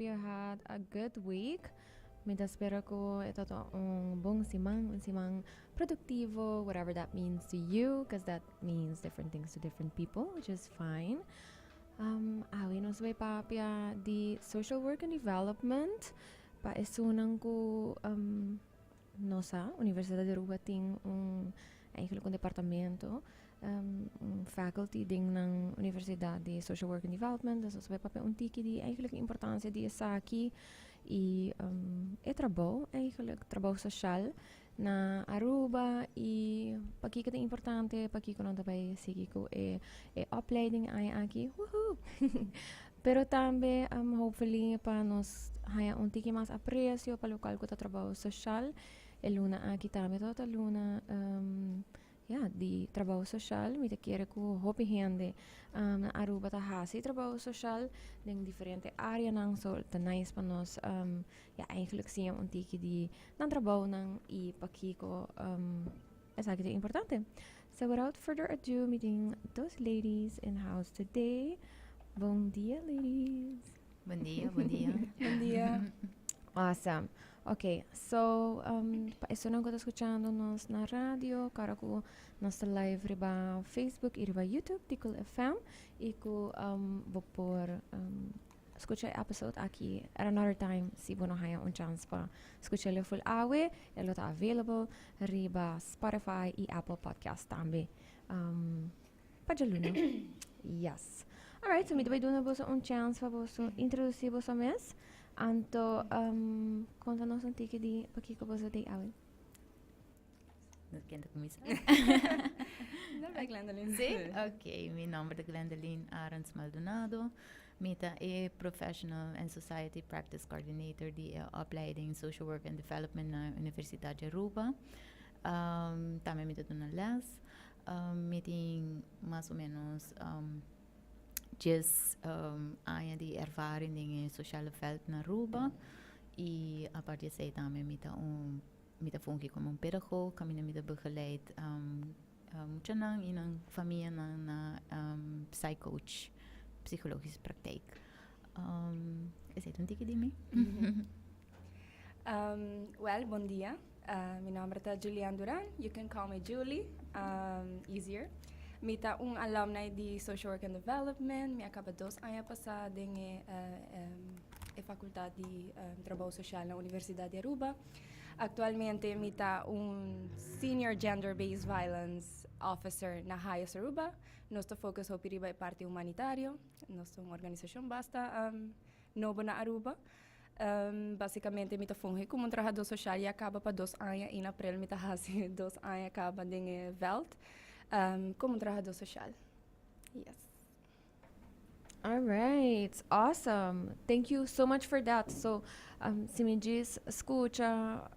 You had a good week. Mi ta spera ku e tabata un bon siman, un siman produktivo, whatever that means to you, because that means different things to different people, which is fine. Awe nos bai papia di social work and development. Pa esunnan ku no sa, Universidad di Aruba tin un eigenlijk un departamento, un faculty den nan universidad di social work and development. Dus nos bai papia un tiki di eigenlijk importancia di esaki y e trabou eigenlijk, trabou social na Aruba y pakiko ta importante, pakiko nan ta bai sigui ku e opleiding aña aki. Woohoo! Pero tambe hopefully pa nos haya un tiki mas aprecio pa locual cu ta trabou social. E luna aki tambe tabata luna ya, di trabou social. Mi ta kere cu hopi hende na Aruba ta haci trabou social den diferente areanan. So ta nice pa nos ya, eigenlijk siña un tiki di nan trabounan y pakiko esaki ta importante. So without further ado, mi tin dos ladies in house today. Bon dia, ladies. Bon dia, bon dia. Bon dia. Awesome. Okay, so pa esunnan ku ta skuchando nos na radio, kòrda ku nos ta live riba Facebook i riba YouTube di Cool FM i ku bo por skucha e episode aki at another time si bo no haña un chance pa skuch'el full awe. E lo ta available riba Spotify i Apple Podcast tambe pa djaluna. Yes. Alright, so mi ta bai duna boso un chance pa boso introdusí boso mes. Anto konta nos un tiki di pakiko boso t'ei awe. Ken ta kuminsá? No bai, Glendeline. Sí? Ok, mi nomber ta Glendeline Arends Maldonado. Mi ta e Professional and Society Practice Coordinator di e opleiding Social Work and Development na Universidad di Aruba. Tambe mi ta duna les. Mi tin mas o menos 10 aña di ervaring den e sociale veld na Aruba. Y aparte di esei tambe mi ta un mi ta fungi como un pedagoog kaminda mi ta begeleid muchanan y nan famianan na psycoach, psychologische praktijk. Esei ta un tiki di mi. Well, bon dia. Mi nomber ta Julianne Duran. You can call me Julie, easier. Mi ta un alumni di Social Work and Development. Mi a kaba 2 aña pasá den e fakultat di Trabou Sosial na Universidat di Aruba. Aktualmente mi ta un Senior Gender-Based Violence Officer na HIAS Aruba. Nos ta focus hopi riba e parti humanitario. Nos ta un organisashon basta nobo na Aruba. Básicamente mi ta fungi komo un trahadó sosial i a kaba pa 2 aña i na aprel mi ta hasi 2 aña kaba den e veld komo un trahadó sosial. Yes. All right, awesome. Thank you so much for that. So, si mi djis skucha,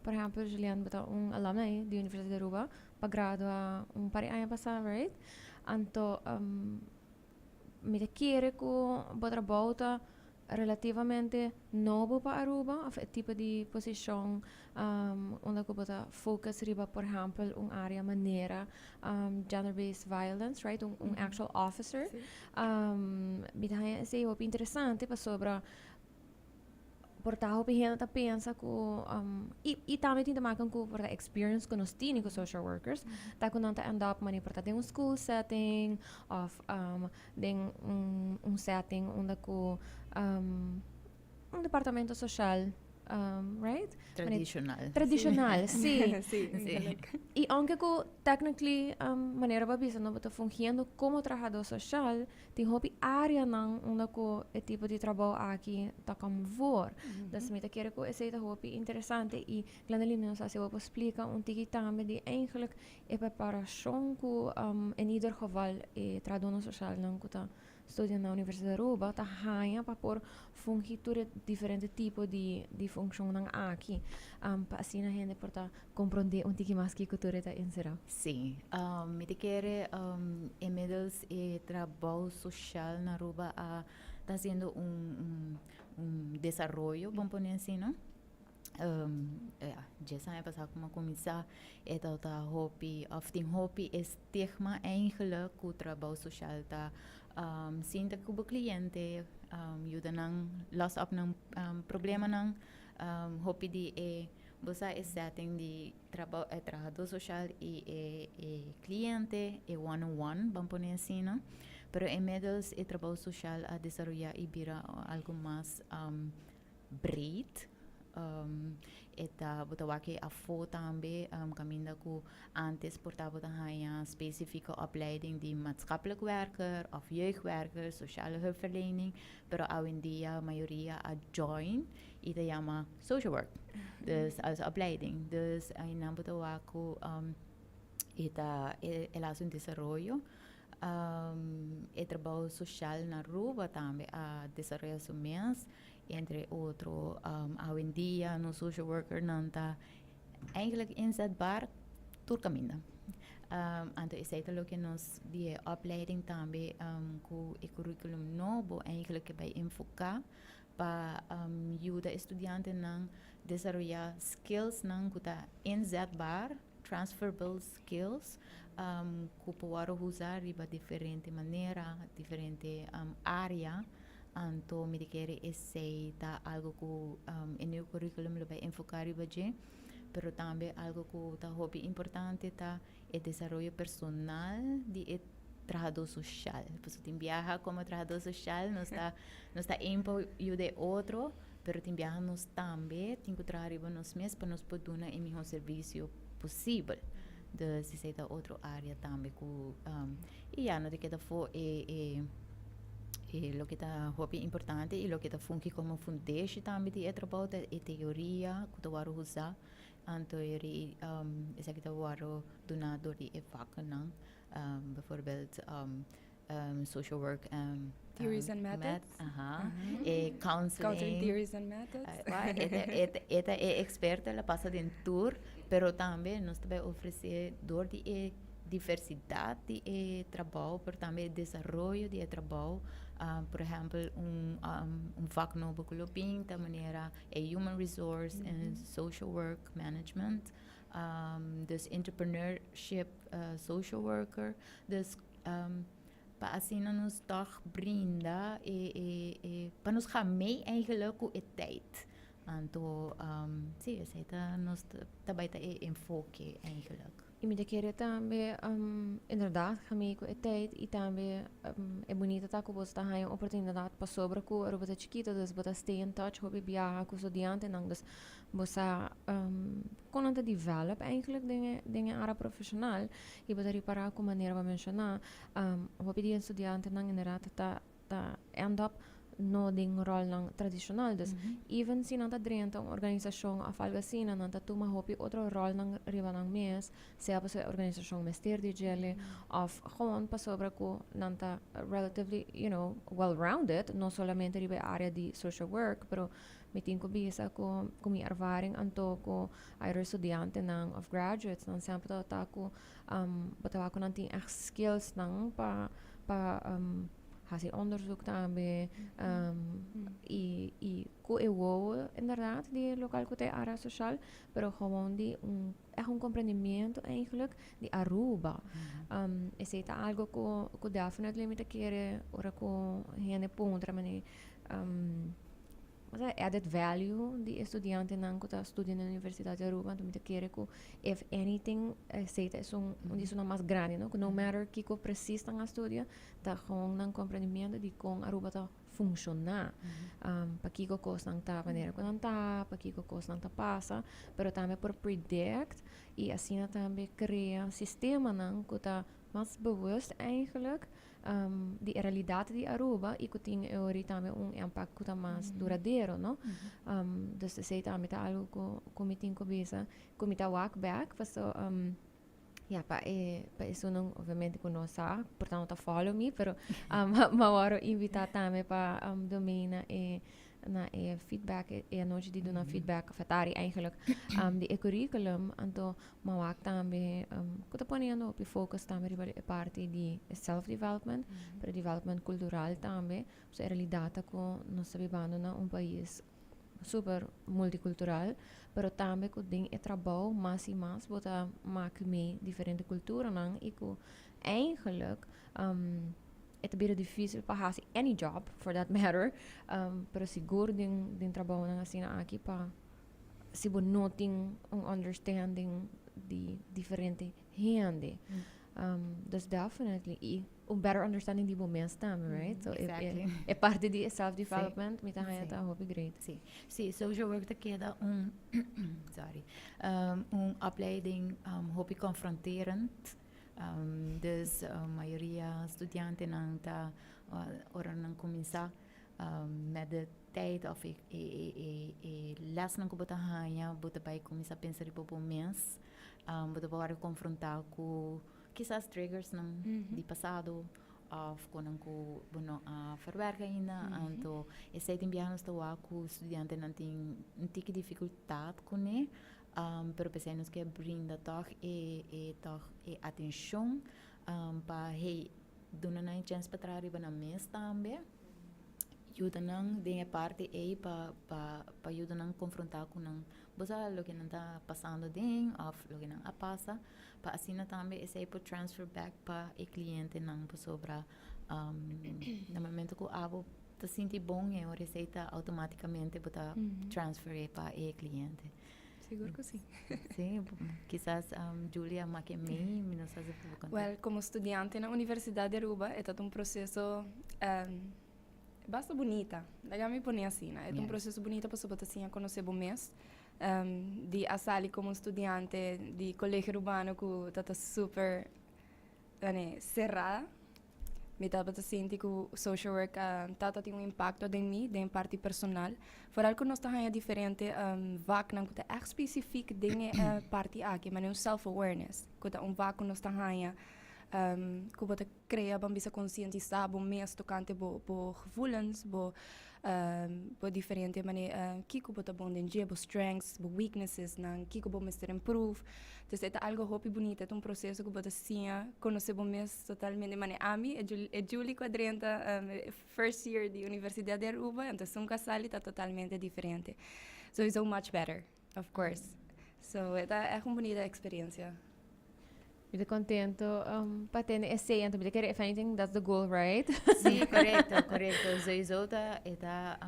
por ehèmpel, Julian, bo ta un alumni di Universidat di Aruba, pa gradua un par di aña pasá, right? Anto, mi ta kere ku bo trabou ta relativamente nobo pa Aruba, of e tipo di posishon unda ku bo ta focus riba, por ehèmpel, un área manera gender-based violence, right? Un actual officer. Mi ta haña esei hopi interesante pasobra por ta hopi hende ta pensa ku i tambe tin te maken ku por ta experience ku nos tin ku social workers, ta ku nan ta end up mane por ta den un school setting of den un setting unda ku un departamento sosial, right? Tradicional. Tradicional, sí. I aunke ku technically, manera bo a bisa, no bo ta fungiendo komo trahadó sosial, tin hopi áreanan unda ku e tipo di trabou aki ta kom voor. Dus mi ta kere ku esei ta hopi interesante i, Glendeline, mi no sa si bo por splika un tiki tambe di eigenlijk e preparashon ku in ieder geval e trahadónan sosialnan ku ta studia na Universidat di Aruba ta haña pa por fungi tur e diferente tipo di funshonnan aki, pa asina hende por ta komprondé un tiki mas kiko tur e ta enserá. Sí, mi ta kere inmiddels e trabou sosial na Aruba a ta hasiendo un desaroyo, bon pone asina. Ja, 10 aña pasá ku mi a kuminsá e tabata hopi òf tin hopi e stigma eigenlijk ku trabou sosial ta sinta ku bo kliente. Yuda nan los op nan problemanan. Hopi di e bo sa e setting di trabou e trahadó social i e e cliente e one on one, ban pone asina. Pero inmiddels e trabou social a desaroyá i bira algo mas breed. E ta bo ta wak e afó tambe, kaminda ku antes por ta bo ta haña spesifiko opleiding di maatschappelijk werker òf jeugdwerker, sociale hulpverlening, pero awendia mayoria a join i ta yama social work, dus als opleiding. Dus einan bo ta wak ku e ta el a hasi un desaroyo. E trabou social na Aruba tambe a desaroya su mes. Entre otro, awendia nos social workernan ta eigenlijk inzetbaar tur kaminda. Anto esei ta loke nos di e opleiding tambe ku e curriculum nobo eigenlijk ke bai enfoká pa yuda e studiantenan desaroyá skillsnan ku ta inzetbaar, transferable skills, ku por wòrdu usa riba diferente manera, diferente área. Anto mi ta kere esei ta algo ku e new curriculum lo bai enfoká riba dje, pero tambe algo ku ta hopi importante ta e desaroyo personal di e trahadó soshal. Pasobra tin biaha komo trahadó soshal nos ta nos ta ein pa yuda e otro, pero tin biaha nos tambe tin ku traha riba nos mes pa nos por duna e mihó servisio posibel. Dus esei ta otro área tambe ku i ya no ta keda afó e e e loke ta hopi importante i loke ta fungi komo fundeshi tambe di e trabou ta e teoria ku ta wòrdu usá. Anto e esaki ta wòrdu duná dor di e vaknan, bijvoorbeeld social work Theories and methods. Aha. E counseling. Counseling theories and methods. E ta e experto, el a pasa den tur, pero tambe nos ta bai ofrece dor di e diversidad di e trabou, pero tambe e desaroyo di e trabou. Por ehempel, un vak nobo cu lo bin ta manera e human resource en social work management, dus entrepreneurship social worker. Dus pa asina nos tog brinda e e e pa nos ga mee eigenlijk cu e tijd. Anto si, esey ta nos ta bay ta e enfoke eigenlijk. I mi ta kere tambe, inderdaad, ga mee cu e tijd y tambe e bunita ta cu bo ta haya un oportunidad pasobra cu Aruba ta chikito, dus bo ta stay in touch hopi biaha cu studiantenan, dus bo sa con nan ta develop eigenlijk den e den e area profesional y bo ta ripara cu manera bo a menciona, hopi di e studiantenan inderdaad ta ta end up no den rolnan tradicional. Dus even si nan ta drenta un organisacion of algo asina, nan ta tuma hopi otro rolnan riba nan mes, sea pasobra e organisacion mester di djele of gewoon pasobra cu nan ta relatively, well rounded, no solamente riba e area di social work, pero mi tin cu bisa cu cu mi ervaring anto cu ayer studiantenan of graduates nan semper ta cu bo ta wak cu nan tin echt skillsnan pa hasi onderzoek tambe y cu e wowo inderdaad di local cu ta e area social, pero gewoon di un echt un comprendimiento eigenlijk di Aruba. Esey ta algo cu definitely mi ta kere ora cu hende puntra mane added value di e studiantenan cu ta studia na Universidad di Aruba, anto mi ta kere cu if anything esey ta esun un di esunnan mas grandi, no, cu no matter kico precies nan a studia, ta gewoon nan comprendimiento di con Aruba ta funciona, pakico cosnan ta manera cu nan ta, pakico cosnan ta pasa, pero tambe por predict y asina tambe crea sistemanan cu ta mas bewust eigenlijk di e realidad di Aruba y cu tin e ori tambe un impact cu ta mas duradero, no? Dus esey tambe ta algo cu mi tin cu bisa, cu mi ta wak bek, paso ya, pa e pa esunnan obviamente cu no sa, por ta no ta follow mi, pero mi a wòrdu invita tambe pa domingo na e feedback, e anochi di duna feedback, of tari eigenlijk, di e curriculum. Anto m'a wak tambe cu ta poniendo hopi focus tambe riba e parti di self development, pero development cultural tambe. So e realidad ta cu nos ta bibando na un pais super multicultural, pero tambe cu den e trabou mas y mas bo ta maak mee diferente culturanan y cu eigenlijk E ta bira dificil pa haci any job, for that matter, pero sigur den trabounan asina aki, pa si bo no tin un understanding di diferente hende. Dus definitely y un better understanding di bo mes tambe, right? So e parti di self development mi ta haya ta hopi great. Si, social work ta keda un, sorry, un opleiding hopi confronterend. Dus mayoria studiantenan ta ora nan cuminsa met de tijd of e lesnan cu bo ta haya, bo ta bay cuminsa pensa riba bo mes. Bo ta word confronta cu kisas triggers nan di pasado of cu cu bo no a verwerken ainda. Anto esey tin biaha nos ta wak cu studiantenan tin un tiki dificultad cune, pero pesey nos kier brinda toch e atencion pa, hey, duna nan e chance pa traha riba nan mes tambe, yuda nan den e parti ey pa yuda nan confronta cu nan, bo sa, loke nan ta pasando den of loke nan a pasa, pa asina tambe esey por transfer back pa e clientenan, pasobra na momento cu abo ta sinti bon, e ora esey ta automaticamente bo ta transfer pa e cliente. Sigur cu si. Si, kisas Julia mas cu mi, no sa si bo conta. Well, como studiante na Universidad di Aruba, e un proceso basta bunita. Laga mi pone asina, no? E un proceso bunita pa bo asina conoce bo mes. Di a sali como studiante di Colegio Arubano cu ta super cera. Mi tabata sinti cu social work tata tin un impacto den mi, den parti personal. Vooral cu nos ta haya diferente vaknan cu ta echt specifiek den e parti aki, maar un self-awareness, cu ta un vak cu nos ta haya cu bo ta crea, ban bisa, conscientisa bo mes tocante bo gevoelens, bo diferente manera, kiko bo ta bon den dje, bo strengths, bo weaknesses nan, kiko bo mester improve. Dus e ta algo hopi bunita, e un proceso cu bo ta siña conoce bo mes totalmente. Mane ami, e Julie cu a drenta first year di Universidad di Aruba, anto esun cu a sali ta totalmente diferente. So it's so much better, of course. So e ta echt un bunita experiencia. Mi ta contento pa tende esey, anto mi ta kere, if anything, that's the goal, right? Si, corecto. Sowieso e ta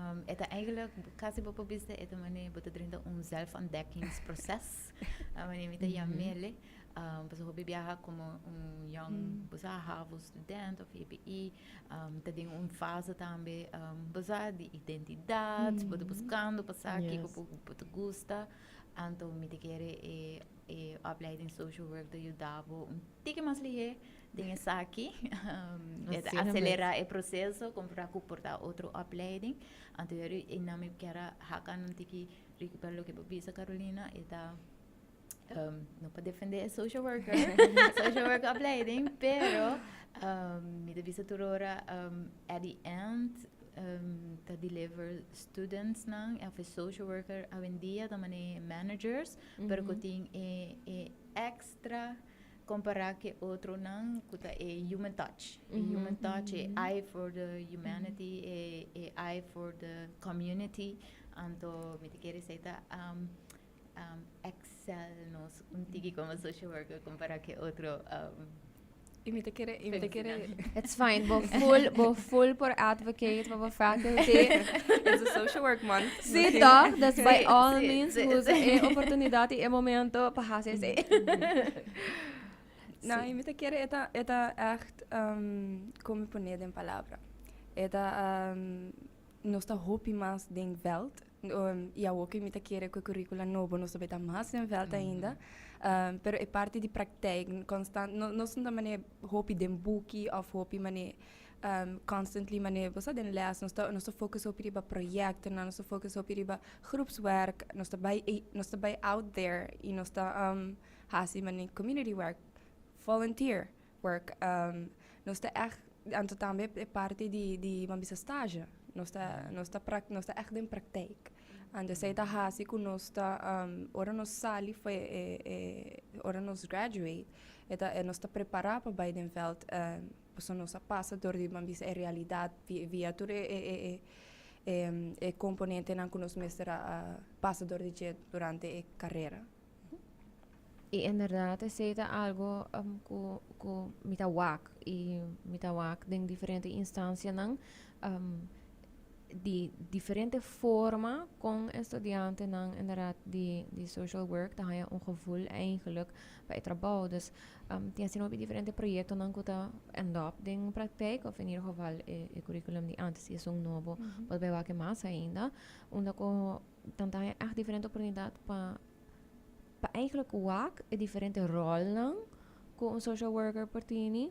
eigenlijk casi bo por bisa e ta manera bo ta drenta un zelfontdekkingsproces. Manera mi ta yam'ele. Pasobra hopi biaha como un young, bo sa, havo student of EPI, ta den un fase tambe, bo sa, di identidad, bo ta buscando pa sa kiko bo ta gusta. Anto mi ta kere e opleiding social work ta yuda bo un tiki mas lihe den esaki. E ta acelera e proceso compara cu por ta otro opleiding. Anto e nan mi kier haka un tiki riba loke bo bisa, Carolina, e ta no pa defende e social worker opleiding, pero mi ta bisa tur ora, at the end ta deliver students nan of e social worker awendia ta mane managers, pero cu tin e extra compara cu otro nan, cu ta e human touch, e human touch, e eye for the humanity, e eye for the community. Anto mi ta kere esey ta excel nos un tiki como social worker compara cu otro. Y mi ta kere It's fine. Bo full por advocate pa bo faculty. It's a social work month. Si, toch? Dus by all means, usa e oportunidad y e momento pa haci esey. No, y mi ta kere e ta echt, con mi pone den palabra. E ta nos ta hopi mas den veld. Y awor cu mi ta kere cu curricula nobo nos ta mas den veld ainda. Pero e parti di praktijk constant no, no ta mane hopi den buki of hopi mane constantly mane bo sa den les. Nos ta focus hopi riba projecten, nos ta focus hopi riba groepswerk, nos ta bay out there y nos ta hasi mane community work, volunteer work. Nos ta echt, anto tambe e parti di ban bisa stage, nos ta echt den praktijk. Anto esey ta hasi cu nos ta ora nos sali for e ora nos graduate, e nos ta prepara pa bay den veld, pasobra nos a pasa door di, ban bisa, e realidad via tur e componentenan cu nos mester a pasa door di dje durante e carera. Y inderdaad, esey ta algo cu mi ta wak y mi ta wak den diferente instancianan di diferente forma con estudiantenan inderdaad di social work ta haya un gevoel eigenlijk pa e trabou. Dus tin asina hopi diferente proyectonan cu ta end up den praktijk of in ieder geval e curriculum di antes y esun nobo por bay wak mas ainda, unda cu nan ta haya echt diferente oportunidad pa eigenlijk wak e diferente rolnan cu un social worker por tini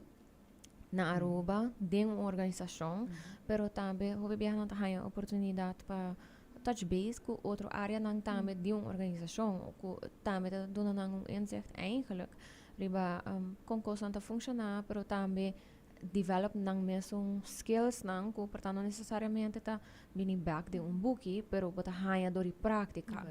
na Aruba den un organisacion, pero tambe hopi biaha nan ta haya oportunidad pa touch base cu otro areanan tambe di un organisacion, cu tambe ta duna nan un inzicht eigenlijk riba con cosnan ta funciona, pero tambe develop nan mesun skills nan cu por ta no necesariamente ta bini back den un buki, pero bo ta haya door di practica.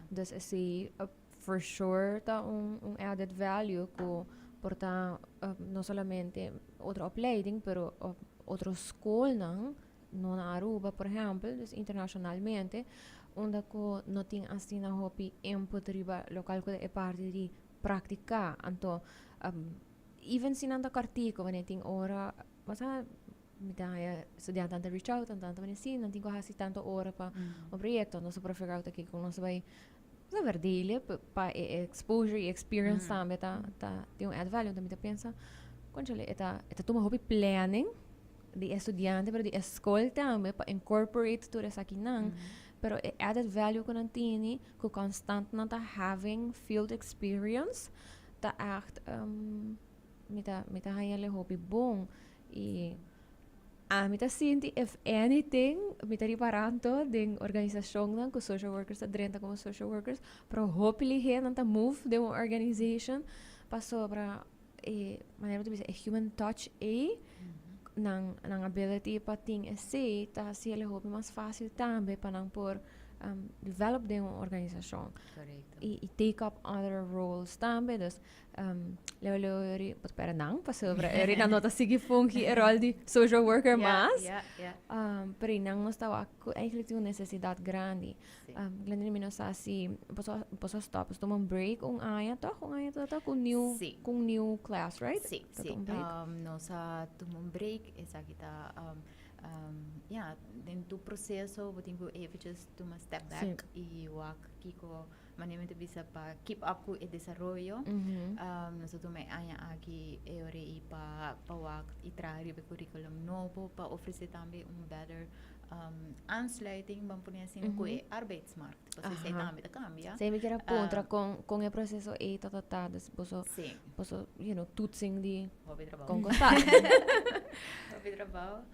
Dus esey for sure ta un added value cu por ta no solamente otro opleiding, pero otro scolnan, no na Aruba, por ehempel, dus internacionalmente, unda cu no tin asina hopi input riba local cu e parti di practica. Anto, even si nan ta cortico, wanneer tin ora, basta mi ta haya studiantenan ta reach out, anto nan ta si, nan tin cu haci tanto ora pa un proyecto, nos por figure out aki con nos bay sa verdelen pa e exposure y experience tambe ta tin un add value. Anto mi ta pensa, conchale, e ta tuma hopi planning di estudiante, pero di school tambe pa incorporate tur esakinan. Pero e added value cu nan tini, cu constant nan ta having field experience, ta echt mi ta haya hopi bon. Y ami ta sinti, if anything, mi ta riparando den organisacionnan cu social workers ta drenta como social workers, pero hopi lihe nan ta move den un organization pasobra e manera bo ta bisa, e human touch e nan ability pa tin esey ta haci hopi mas facil tambe pa nan por develop den un organisacion y take up other roles tambe. Dus leo leo eri pot pera nan pasobra eri nan no ta sigui fungi e rol di social worker mas. Pero nan nos ta cu eigenlijk tin un necesidad grandi. Glendine, mi no sa si boso stop, boso tuma un break un aña, toch? Un aña ta cu new cu un new class, right? Si, Ta si. un break. Nos a tuma un break, esaki ta ja, den tur proceso, bo tin cu eventjes tuma step back y wak kiko manera mi ta bisa pa keep up cu e desaroyo. Nos a tuma e aña aki e ora y pa wak y traha riba e curriculum nobo pa ofrece tambe un better aansluiting, ban pone asina, cu e arbeidsmarkt. Pasobra esey tambe ta cambia. Si, mi kier a puntra con e proceso ey ta, dus boso boso toetsing di Hopi trabou. Con costa. Hopi trabou.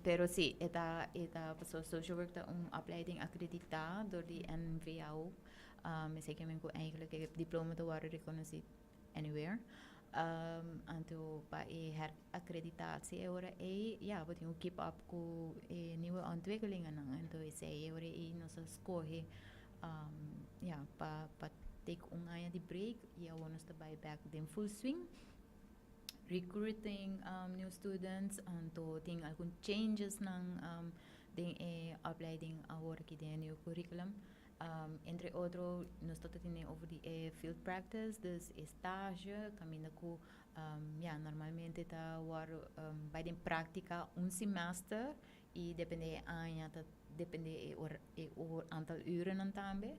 Pero si, e ta paso social work ta un opleiding acredita door di NVAO. Esey kiermen cu eigenlijk e diploma ta worden reconoci anywhere. Anto pa e heracreditatie e ora ey, ja, bo tin cu keep up cu e nieuwe ontwikkelingen nan. Anto esey e ora ey nos a scoge ja, pa take un aña di break y awor nos ta bay back den full swing. Recruiting new students, anto tin algun changes nan den e opleiding awor aki den e nieuwe curriculum. Entre otro, nos ta tene over di e field practice, dus e stage, caminda cu ja, normalmente ta war bay den practica un semester y depende e aña, ta depende e aantal uren tambe.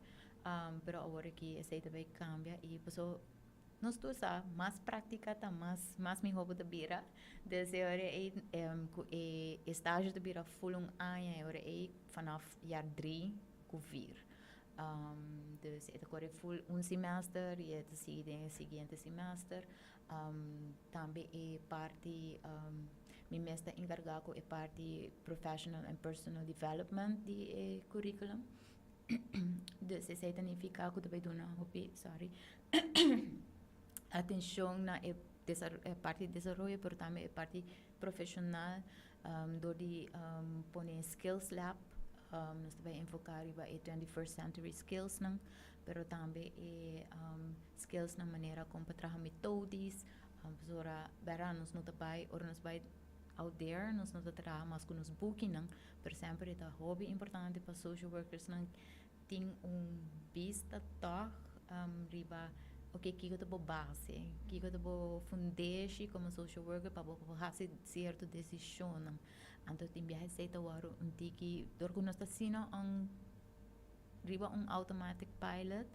Pero awor aki esey ta bay cambia y paso nos tur sa, mas practica ta mas miho bo ta bira. Dus e ora ey cu e stage ta bira full un aña, e ora ey vanaf jaar 3 cu 4. Dus e ta core full un semester y e ta sigui den e siguiente semester. Tambe e parti, mi mes ta encarga cu e parti professional and personal development di e curriculum. Dus esey ta significa cu ta bay duna hopi, sorry, atencion na e parti di desaroyo, pero tambe e parti profesional door di pone skills lab. Nos ta bay enfoca riba e 21st century skills nan, pero tambe e skills na manera con pa traha methodisch. Pasobra bera nos no ta bay, ora nos bay out there, nos no ta traha mas cu nos bukinan, pero semper e ta hopi importante pa social workers nan tin un bista toch riba. Ok, kiko ta bo base, kiko ta bo fundeshi como social worker pa bo hasi cierto decision? Anto tin biaha esey ta word un tiki door cu nos ta asina un riba un automatic pilot.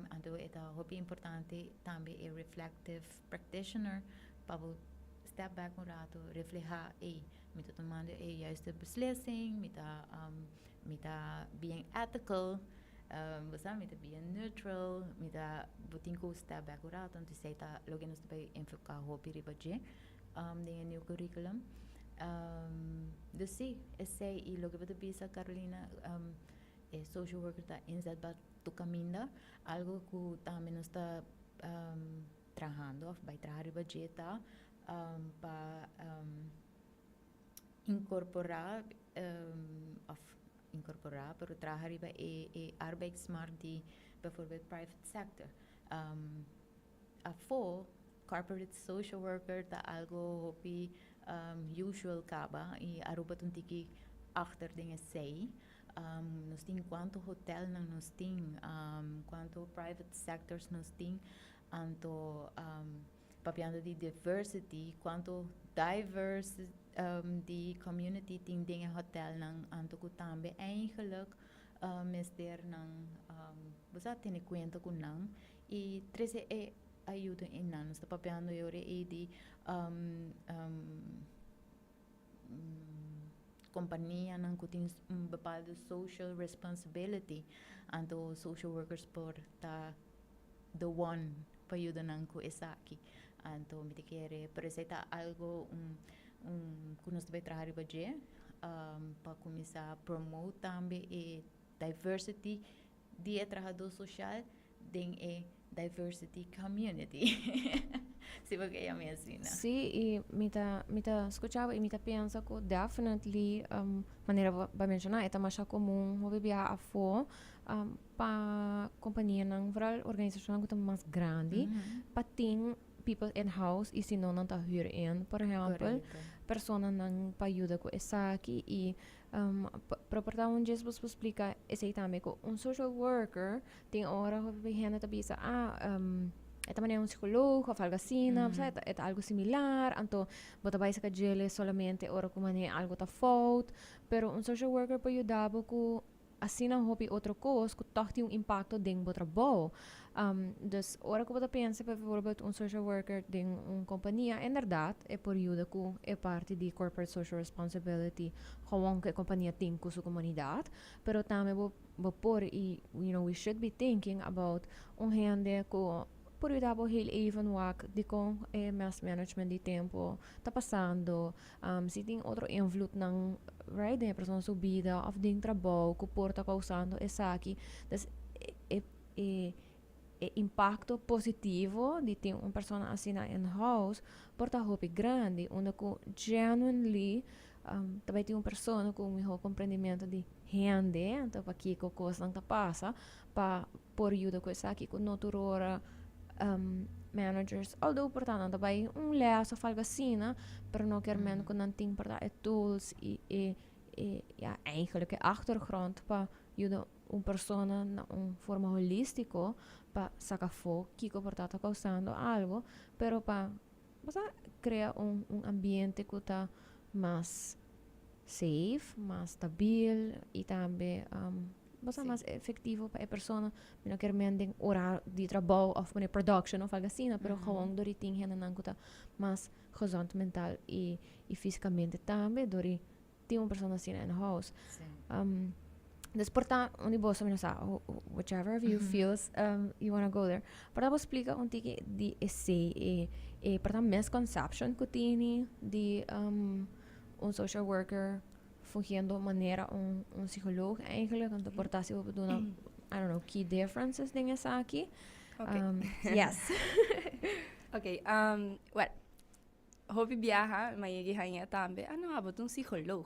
Anto e ta hopi importante tambe e reflective practitioner pa bo step back un rato, refleha: "Hey, mi ta tumando e juiste beslissing? Mi ta being ethical, bo sabi, mi ta being neutral?" Mi ta bo tin cu step back un rato. Anto esey ta loke nos ta bay enfoca hopi riba dje den e new curriculum. Dus si, esey y loke bo ta bisa, Carolina, e social worker ta inzetbaar tur caminda. Algo cu tambe nos ta trahando of bay traha riba dje ta pa incorpora of incorpora, pero traha riba e arbeidsmarkt di bijvoorbeeld private sector. Afo corporate social worker ta algo hopi usual caba y Aruba ta un tiki achter den esey. Nos tin cuanto hotel nan nos tin, cuanto private sectors nos tin. Anto papiando di diversity, cuanto diverse di community tin den hotel nan, anto cu tambe eigenlijk mester nan bo sa tene cuenta cu nan y trece e ayuda in nan. Nos ta papiando yore e di compania nan cu tin un bepaalde social responsibility, anto social workers por ta the one pa yuda nan cu esaki. Anto mi ta kere, pero esey ta algo un cu nos ta bay traha riba dje pa cuminsa promote tambe e diversity di e trahador social den e diversity community. Si, pakico mi asina. Si, y mi ta scucha y mi ta pensa cu definitely, manera bo a menciona, ta mas comun hopi biaha afo pa compania nan, vooral organisacion cu ta mas grandi, pa tin people in house y si no, nan ta huur in, por ehempel, persona nan pa yuda cu esaki. Y pero por un dje bo splica esey tambe, cu un social worker tin ora hopi hende ta bisa: "Ah, e ta manera un psicologo of algo asina, e ta algo similar, anto bo ta bay saca djele solamente ora cu mane algo ta fout." Pero un social worker por yuda bo cu asina hopi otro cos cu toch tin un impacto den bo trabou. Dus ora cu bo ta pensa bijvoorbeeld un social worker den un compania, inderdaad, e por yuda cu e parti di corporate social responsibility, gewoon cu e compania tin cu su comunidad, pero tambe bo por y we should be thinking about un hende cu por yuda bo heel even wak di con e mismanagement di tempo ta pasando, si tin otro invloed nan, right, den e persona su bida of den trabou cu por ta causando esaki. Dus e impacto positivo di tin un persona asina in house por ta hopi grandi, unda cu genuinely tambe tin un persona cu un miho comprendimento di hende, anto pakico cosnan ta pasa, pa por yuda cu esaki, cu no tur ora managers, although por ta nan ta bay un les of algo asina, pero no kier men cu nan tin por ta e tools y e, ja, eigenlijk e achtergrond pa yuda un persona na un forma holistico pa saca afo kico por ta causando algo, pero pa crea un ambiente cu ta mas safe, mas stabil y tambe mas efectivo pa e persona. Mi no kier men den ora di trabou of wanneer production of algo asina, pero gewoon door di tin hende nan cu ta mas gezond mental y fisicamente tambe, door di tin un persona asina in house. Dus por ta un di boso, mi no sa, whichever of you feels you wanna go there. Por ta bo splica un tiki di esey e por ta misconception cu tini di un social worker fungiendo manera un psicoloog eigenlijk, anto por ta si bo duna, I don't know, key differences den esaki. Okay. Yes. Ok, well, hopi biaha, m'a yega haña tambe: "Ah no, abo ta un psicoloog."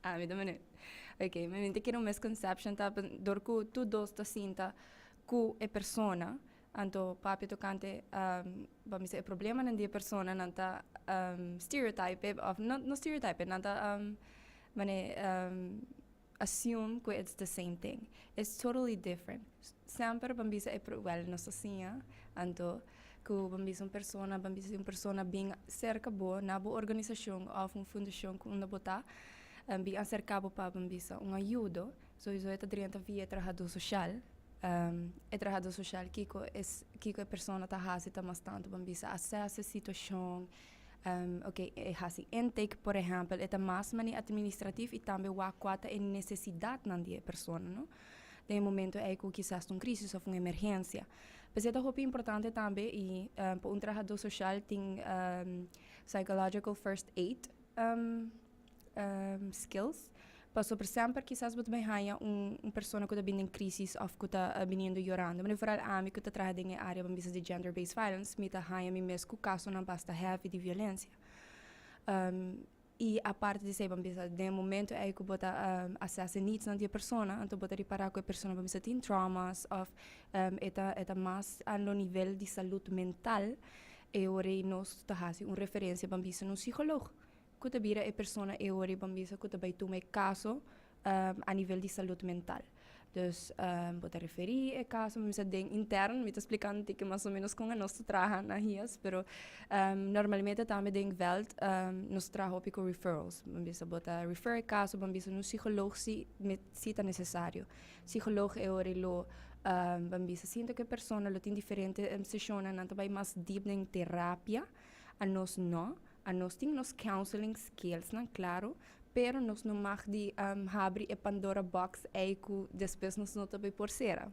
Ah, mi tambe. Ok, mi ta kere un misconception ta door cu tur dos ta sinta cu e persona, anto papia tocante ban bisa e problema nan di e persona, nan ta stereotype of no stereotype, nan ta mane assume cu it's the same thing. It's totally different. Semper ban bisa e well, nos asina, anto cu ban bisa un persona, ban bisa un persona bin cerca bo na bo organisacion of un fundacion cu unda bo ta, bin acerca bo pa, ban bisa, un ayudo, sowieso e ta drenta via trahador social. E trahador social, kico e persona ta hasi ta mas tanto, ban bisa, assess e situacion, ok, e hasi intake, por ehempel, e ta mas mani administrativo y tambe wak cua ta e necesidad nan di e persona, no? Den momento ey cu kisas un crisis of un emergencia. Pues ta hopi importante tambe y pa un trahador social tin psychological first aid skills. Pasobra semper kisas bo tambe haya un persona cu ta bin den crisis of cu ta biniendo yorando. Maar vooral ami cu ta traha den area, ban bisa, di gender-based violence, mi ta haya mi mes cu casonan basta heavy di violencia. Y aparte di esey, ban bisa, den momento ey cu bo ta assess needs nan di persona, anto bo ta ripara cu e persona, ban bisa, tin traumas of e ta mas na nivel di salud mental, e ora nos ta hasi un referencia, ban bisa, un psicologo cu ta bira e persona e ora, ban bisa, cu ta bay tuma caso a nivel di salud mental. Dus bo ta referi e caso, ban bisa, den interno, mi ta explicando cu mas o menos con nos ta traha na HIAS, pero normalmente tambe den veld nos ta traha hopi cu referrals. Ban bisa, bo ta refer e caso, ban bisa, un psicologo si ta necesario. Psicologo e ora lo ban bisa, sinta cu e persona, lo tin diferente sesion, nan ta bay mas deep den terapia, anos no. Anos tin nos counseling skills nan, claro, pero nos no mag di habri e Pandora box ey cu despues nos no ta bay por cera.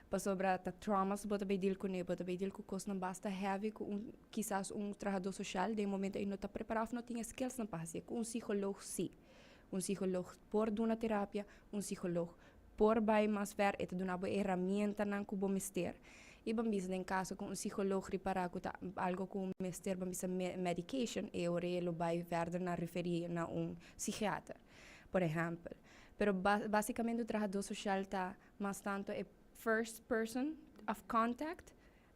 Pasobra ta traumas bo ta bay deal cune, bo ta bay deal cu cosnan basta heavy cu kisas un trahador social den momento ey no ta prepara of no tin skills nan pa haci. Cu un psicologo si. Un psicologo por duna terapia, un psicologo por bay mas ver, e ta duna bo herramientanan cu bo mester. Y ban bisa, den caso cu un psicologo ripara cu ta algo cu mester, ban bisa, medication, e ora lo bay verder na referi na un psikiater, por ehempel. Pero basicamente e trahador social ta mas tanto e first person of contact,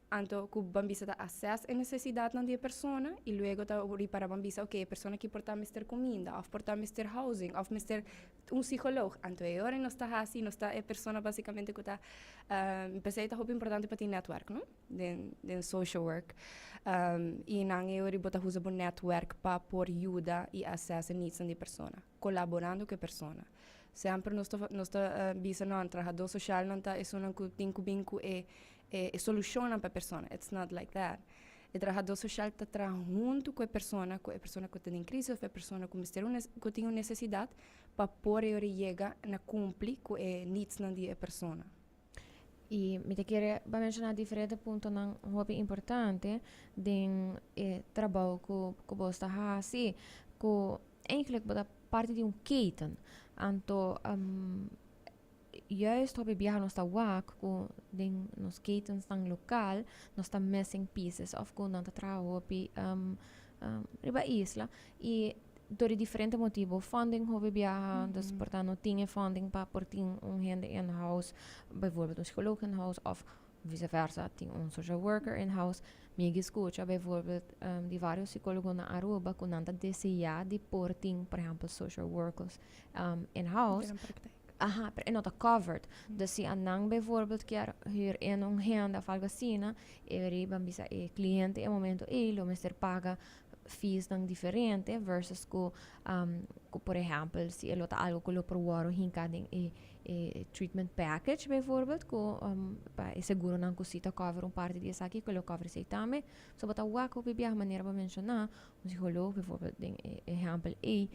anto cu, ban bisa, ta assess e necesidad nan di e persona y luego ta ripara, ban bisa, ok, e persona aki por ta mester cuminda of por ta mester housing of mester un psicologo. Anto e ora nos ta hasi, nos ta e persona basicamente cu ta pesey ta hopi importante pa tin network, no? Den social work. Y nan e ora bo ta usa bo network pa por yuda y assess e needs di persona, colaborando cu e persona. Semper nos ta bisa no, trahador social nan ta esunnan cu tin cu bin cu e solucion pa e persona. It's not like that. E trahador social ta traha hunto cu e persona cu tin crisis of e persona cu mester cu tin un necesidad pa por yega na cumpli cu e needs nan di e persona. Y mi ta kere pa menciona diferente puntonan hopi importante den e trabou cu bo ta hasi, cu eigenlijk bo ta parte di un keten. Anto juist hopi biaha nos ta wak cu den nos ketens tan local nos ta missing pieces of cu nan ta traha hopi riba isla y door diferente motibo, funding hopi biaha, dus por ta no tin funding pa por tin un hende in house, bijvoorbeeld un psycholoog in house of vice versa, tin un social worker in house. Mi a scucha bijvoorbeeld di varios psicologo na Aruba cu nan ta desea di por tin, por ehempel, social workers in house. Den praktijk. Aha, pero e no ta covered. Dus si nan bijvoorbeeld kier huur in un hende of algo asina, e ora ban bisa e cliente e momento e lo mester paga fees nan diferente versus cu, por ehempel, si e lo ta algo cu lo por wordo hinca den e treatment package bijvoorbeeld, cu pa e seguro nan cu si ta cover un parti di esaki, cu lo cover esey tambe. So bo ta wak hopi biaha, manera bo a menciona, un psicologo bijvoorbeeld, den e ehempel e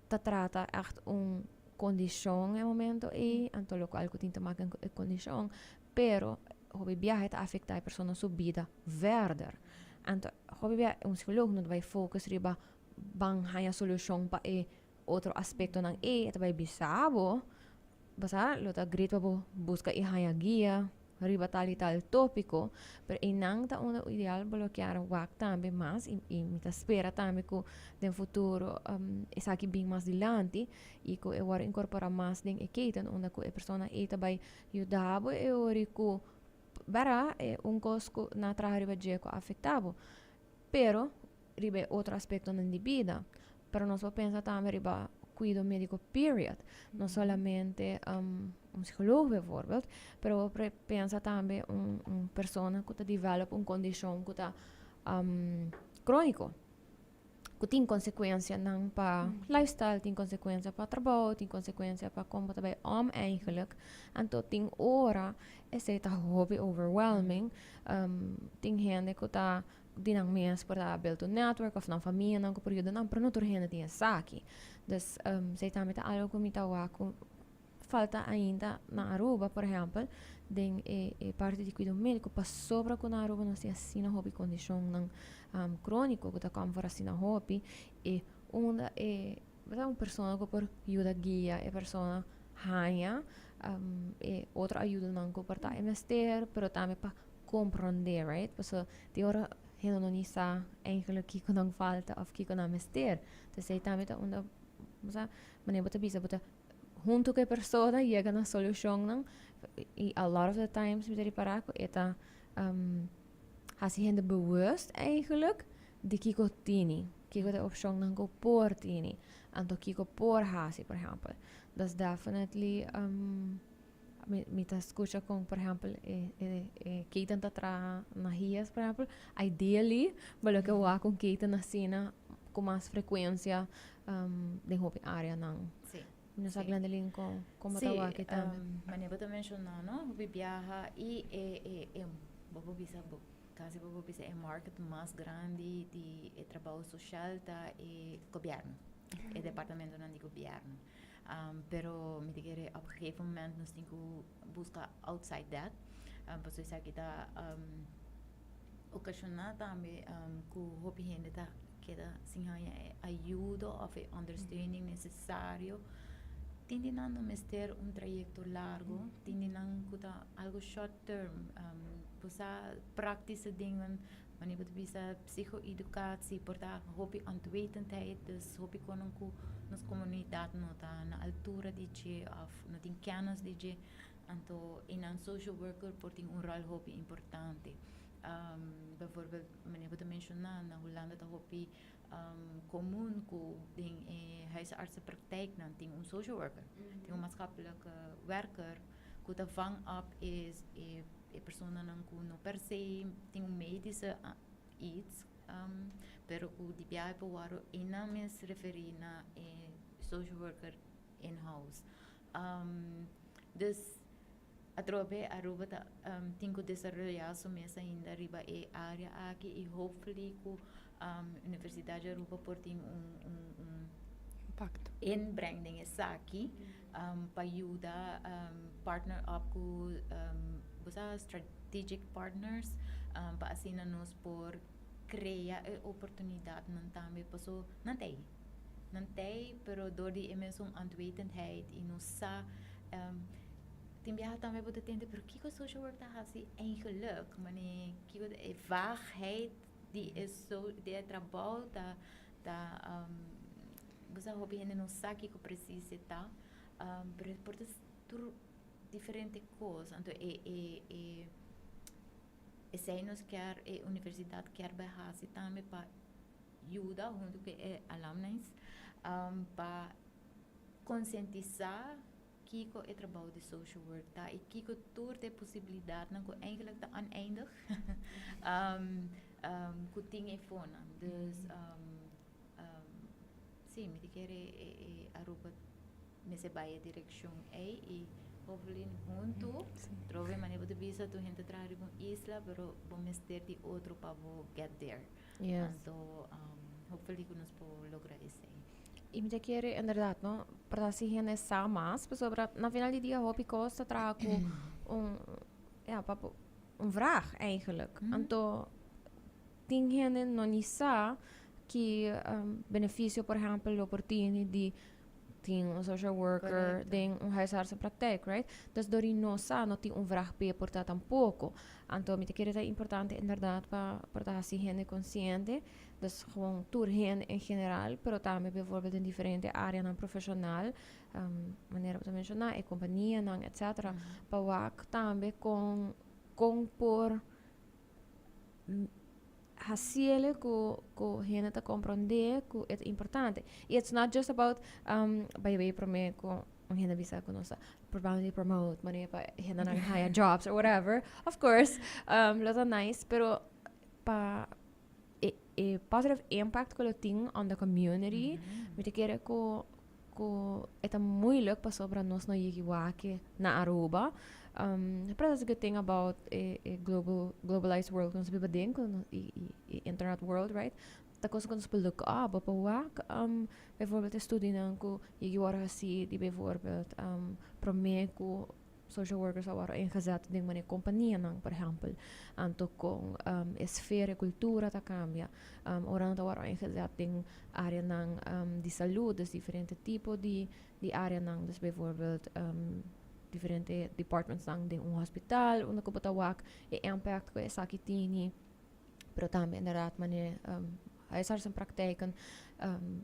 ta trata echt un condicion e momento e anto locual cu tin te maken cu e condicion, pero hopi biaha ta afecta e persona su bida verder. Anto hopi biaha un psicologo no ta bay focus riba ban haya solucion pa e otro aspecto nan e ta bay bisa bo, basa lo ta great pa bo busca e haya guia riba tal y tal topico, pero e nan ta unda ideal bo lo kier wak tambe mas y mi ta spera tambe cu den futuro esaki bin mas dilanti y cu e word incorpora mas den e keten unda cu e persona e ta bay yuda bo e ori cu bara e un cos cu na traha riba dje cu afecta bo, pero riba e otro aspecto nan di bida. Pero nos por pensa tambe riba Cuido medico, period. No solamente un psicologo bijvoorbeeld, pero pensa tambe un persona cu ta develop un condicion cu ta cronico, cu tin consecuencianan pa lifestyle, tin consecuencia pa trabou, tin consecuencia pa con bo ta bay om eigenlijk. Anto tin ora esey ta hopi overwhelming. Tin hende cu ta di nan mes por ta build un network of nan famianan cu por yuda nan, pero no tur hende tin esaki. Dus esey tambe ta algo cu mi ta wak cu falta ainda na Aruba, por ehempel, den e parti di cuido medico, pasobra cu na Aruba nos tin asina hopi condicionnan cronico cu ta come for asina hopi e unda e un persona cu por yuda guia e persona haña e otro ayudanan cu por ta e mester, pero tambe pa comprende, right? Pasobra tin ora hende no ni sa eigenlijk kico nan falta of kico nan mester. Entonces esey tambe ta unda, bo manera bo ta bisa, bo ta hunto cu e persona yega na solucionnan y a lot of the times mi ta ripara cu e ta haci hende bewust eigenlijk di kico tini, kico ta e opcionnan cu por tini, anto kico por haci, por ehempel. Dus definitely mi ta scucha con, por ehempel, e keten ta traha na HIAS, por ehempel, ideally bo lo ke wak un keten asina cu mas frecuencia den hopi areanan. No sa, Glendeline, con bo ta wak e tambe. Manera bo ta menciona, no, hopi biaha y e bo por bisa, casi bo por bisa e market mas grandi di e trabou social ta e gobierno, e departamentonan di gobierno. Pero mi ta kere op een gegeven moment nos tin cu busca outside that, pasobra esaki ta ocasiona tambe cu hopi hende ta keda sin haña e ayudo of e ondersteuning necesario. Tin di nan no mester un trayecto largo, tin di nan cu ta algo short term, bo sa, practische dingen, wanneer bo ta bisa psycho-educatie por ta hopi onwetendheid, dus hopi konon cu nos comunidad no ta na altura di dje of no tin kennis di dje, anto e nan social worker por tin un rol hopi importante. Bijvoorbeeld, manera bo ta menciona, na Hulanda ta hopi comun cu den e huisartsenpraktijknan tin un social worker, tin un maatschappelijk werker cu ta vang op e personanan cu no per se tin un medische iets, pero cu di biaha por wòrdu e nan mes referi na e social worker in-house. Dus atrobe Aruba ta tin cu desaroya su mes ainda riba e area aki y hopefully cu Universidad di Aruba por tin un impacto inbreng den esaki pa yuda partner up cu bo sa, strategic partners, pa asina nos por crea e oportunidadnan tambe, paso nan ta ey. Nan ta ey, pero door di e mesun onwetendheid y no sa, tin biaha tambe bo ta tende: "Pero kico social work ta haci eigenlijk?" Mane kico e vaagheid di e trabou ta, bo sa, hopi hende no sa kico precies e ta, pero por ta tur diferente cos. Anto e esey nos kier, e universidad kier bay haci tambe pa yuda hunto cu e alumni pa concientisa kico e trabou di social work ta y kico tur e posibilidadnan cu eigenlijk ta oneindig cu tin efonan. Dus si, mi ta kere e Aruba mester bay e direccion ey y hopefully hunto trobe. Manera bo ta bisa, tur hende ta traha riba un isla, pero bo mester di otro pa bo get there. Anto hopefully cu nos por logra esey. Y mi ta kere inderdaad, no? Pa si hende sa mas, pasobra na final di dia hopi cos ta traha cu un, ja, pa un vraag eigenlijk. Anto tin hende no ni sa ki beneficio, por ehempel, lo por tin di tin un social worker den un huisartsenpraktijk, right? Dus door di no sa, no tin un vraag pe por ta tampoco. Anto mi ta kere ta importante inderdaad pa ta haci hende consciente, dus gewoon tur hende en general, pero tambe bijvoorbeeld den diferente areanan profesional, manera bo ta menciona, e companianan, etc. Pa wak tambe con por Haciele cu cu hende ta comprende cu e ta importante. Y it's not just about, by the way, prome cu un hende bisa cu nos ta probando di promote manera pa hendenan haya jobs or whatever. Of course, lo ta nice, pero pa e e positive impact cu lo tin on the community, mi ta kere cu cu e ta moeilijk pasobra nos no yegi wak na Aruba. Pero that's a good thing about e, e global, globalized world cu nos biba den, cu no, y, y, y internet world, right? Ta cosa cu nos por look up, bo por wak, bijvoorbeeld e studienan cu yegi worde haci di bijvoorbeeld prome cu social workers a worde ingezet den manera companianan, por ehempel. Anto con e sfera, e cultura ta cambia. Ora nan ta worde ingezet den areanan di salud, dus diferente tipo di di areanan, dus bijvoorbeeld diferente departmentsnan den un hospital, unda cu bo ta wak e impact cu esaki tini, pero tambe inderdaad manera huisartsenpraktijken,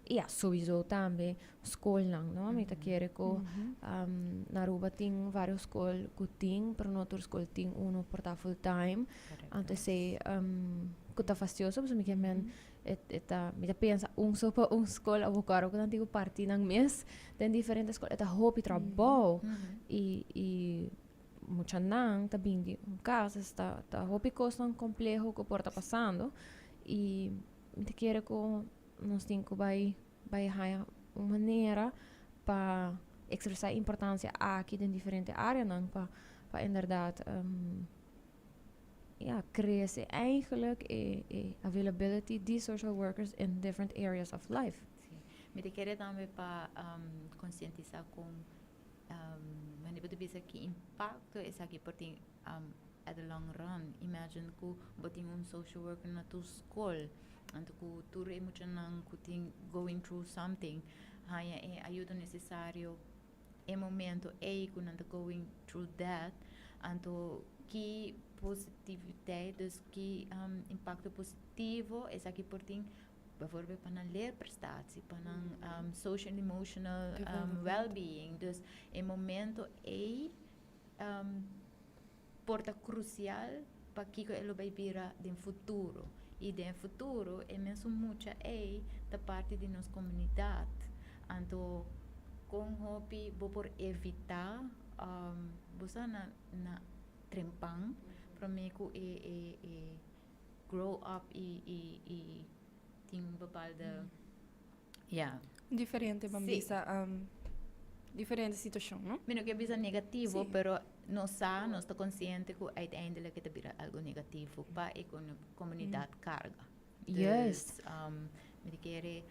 y ja, sowieso tambe scolnan, no? Mi ta kere cu na Aruba tin varios scol cu tin, pero no tur scol tin uno por ta full time. Anto esey cu ta fastioso, pasobra mi kier men e e ta mi ta pensa un so pa un scol awor cu nan tin cu parti nan mes den diferente scol, e ta hopi trabou y y muchanan ta bin di un cas, es ta ta hopi cosnan compleho cu por ta pasando y mi ta kere cu nos tin cu bay bay haya un manera pa expresa e importancia aki den diferente areanan pa pa inderdaad ja crece eigenlijk e e availability di social workers in different areas of life. Si. Mi ta kere tambe pa concientisa con Mane bo ta bisa ki impacto esaki por tin at the long run. Imagine ku bo tin un social worker na tur skol, anto ku tur e muchanan ku tin going through something haña e ayuda necesario e momento ei ku nan ta going through that. Anto ki positiviteit, dus ki impacto positivo esaki por tin Bijvoorbeeld pa nan leerprestatie, pa nan social and emotional well-being. Dus e momento ei por ta crucial pa kico e lo bay bira den futuro. Y den futuro e mesun mucha ei ta parti di nos comunidad. Anto con hopi bo por evita bo sa na na trempan prome cu e e e grow up y y y tin un bepaalde ja. Diferente ban bisa diferente situacion no? Mi no kier bisa negativo pero nos sa nos ta consciente cu uiteindelijk e ta bira algo negativo pa e comunidad carga. Juist. Dus mi ta kere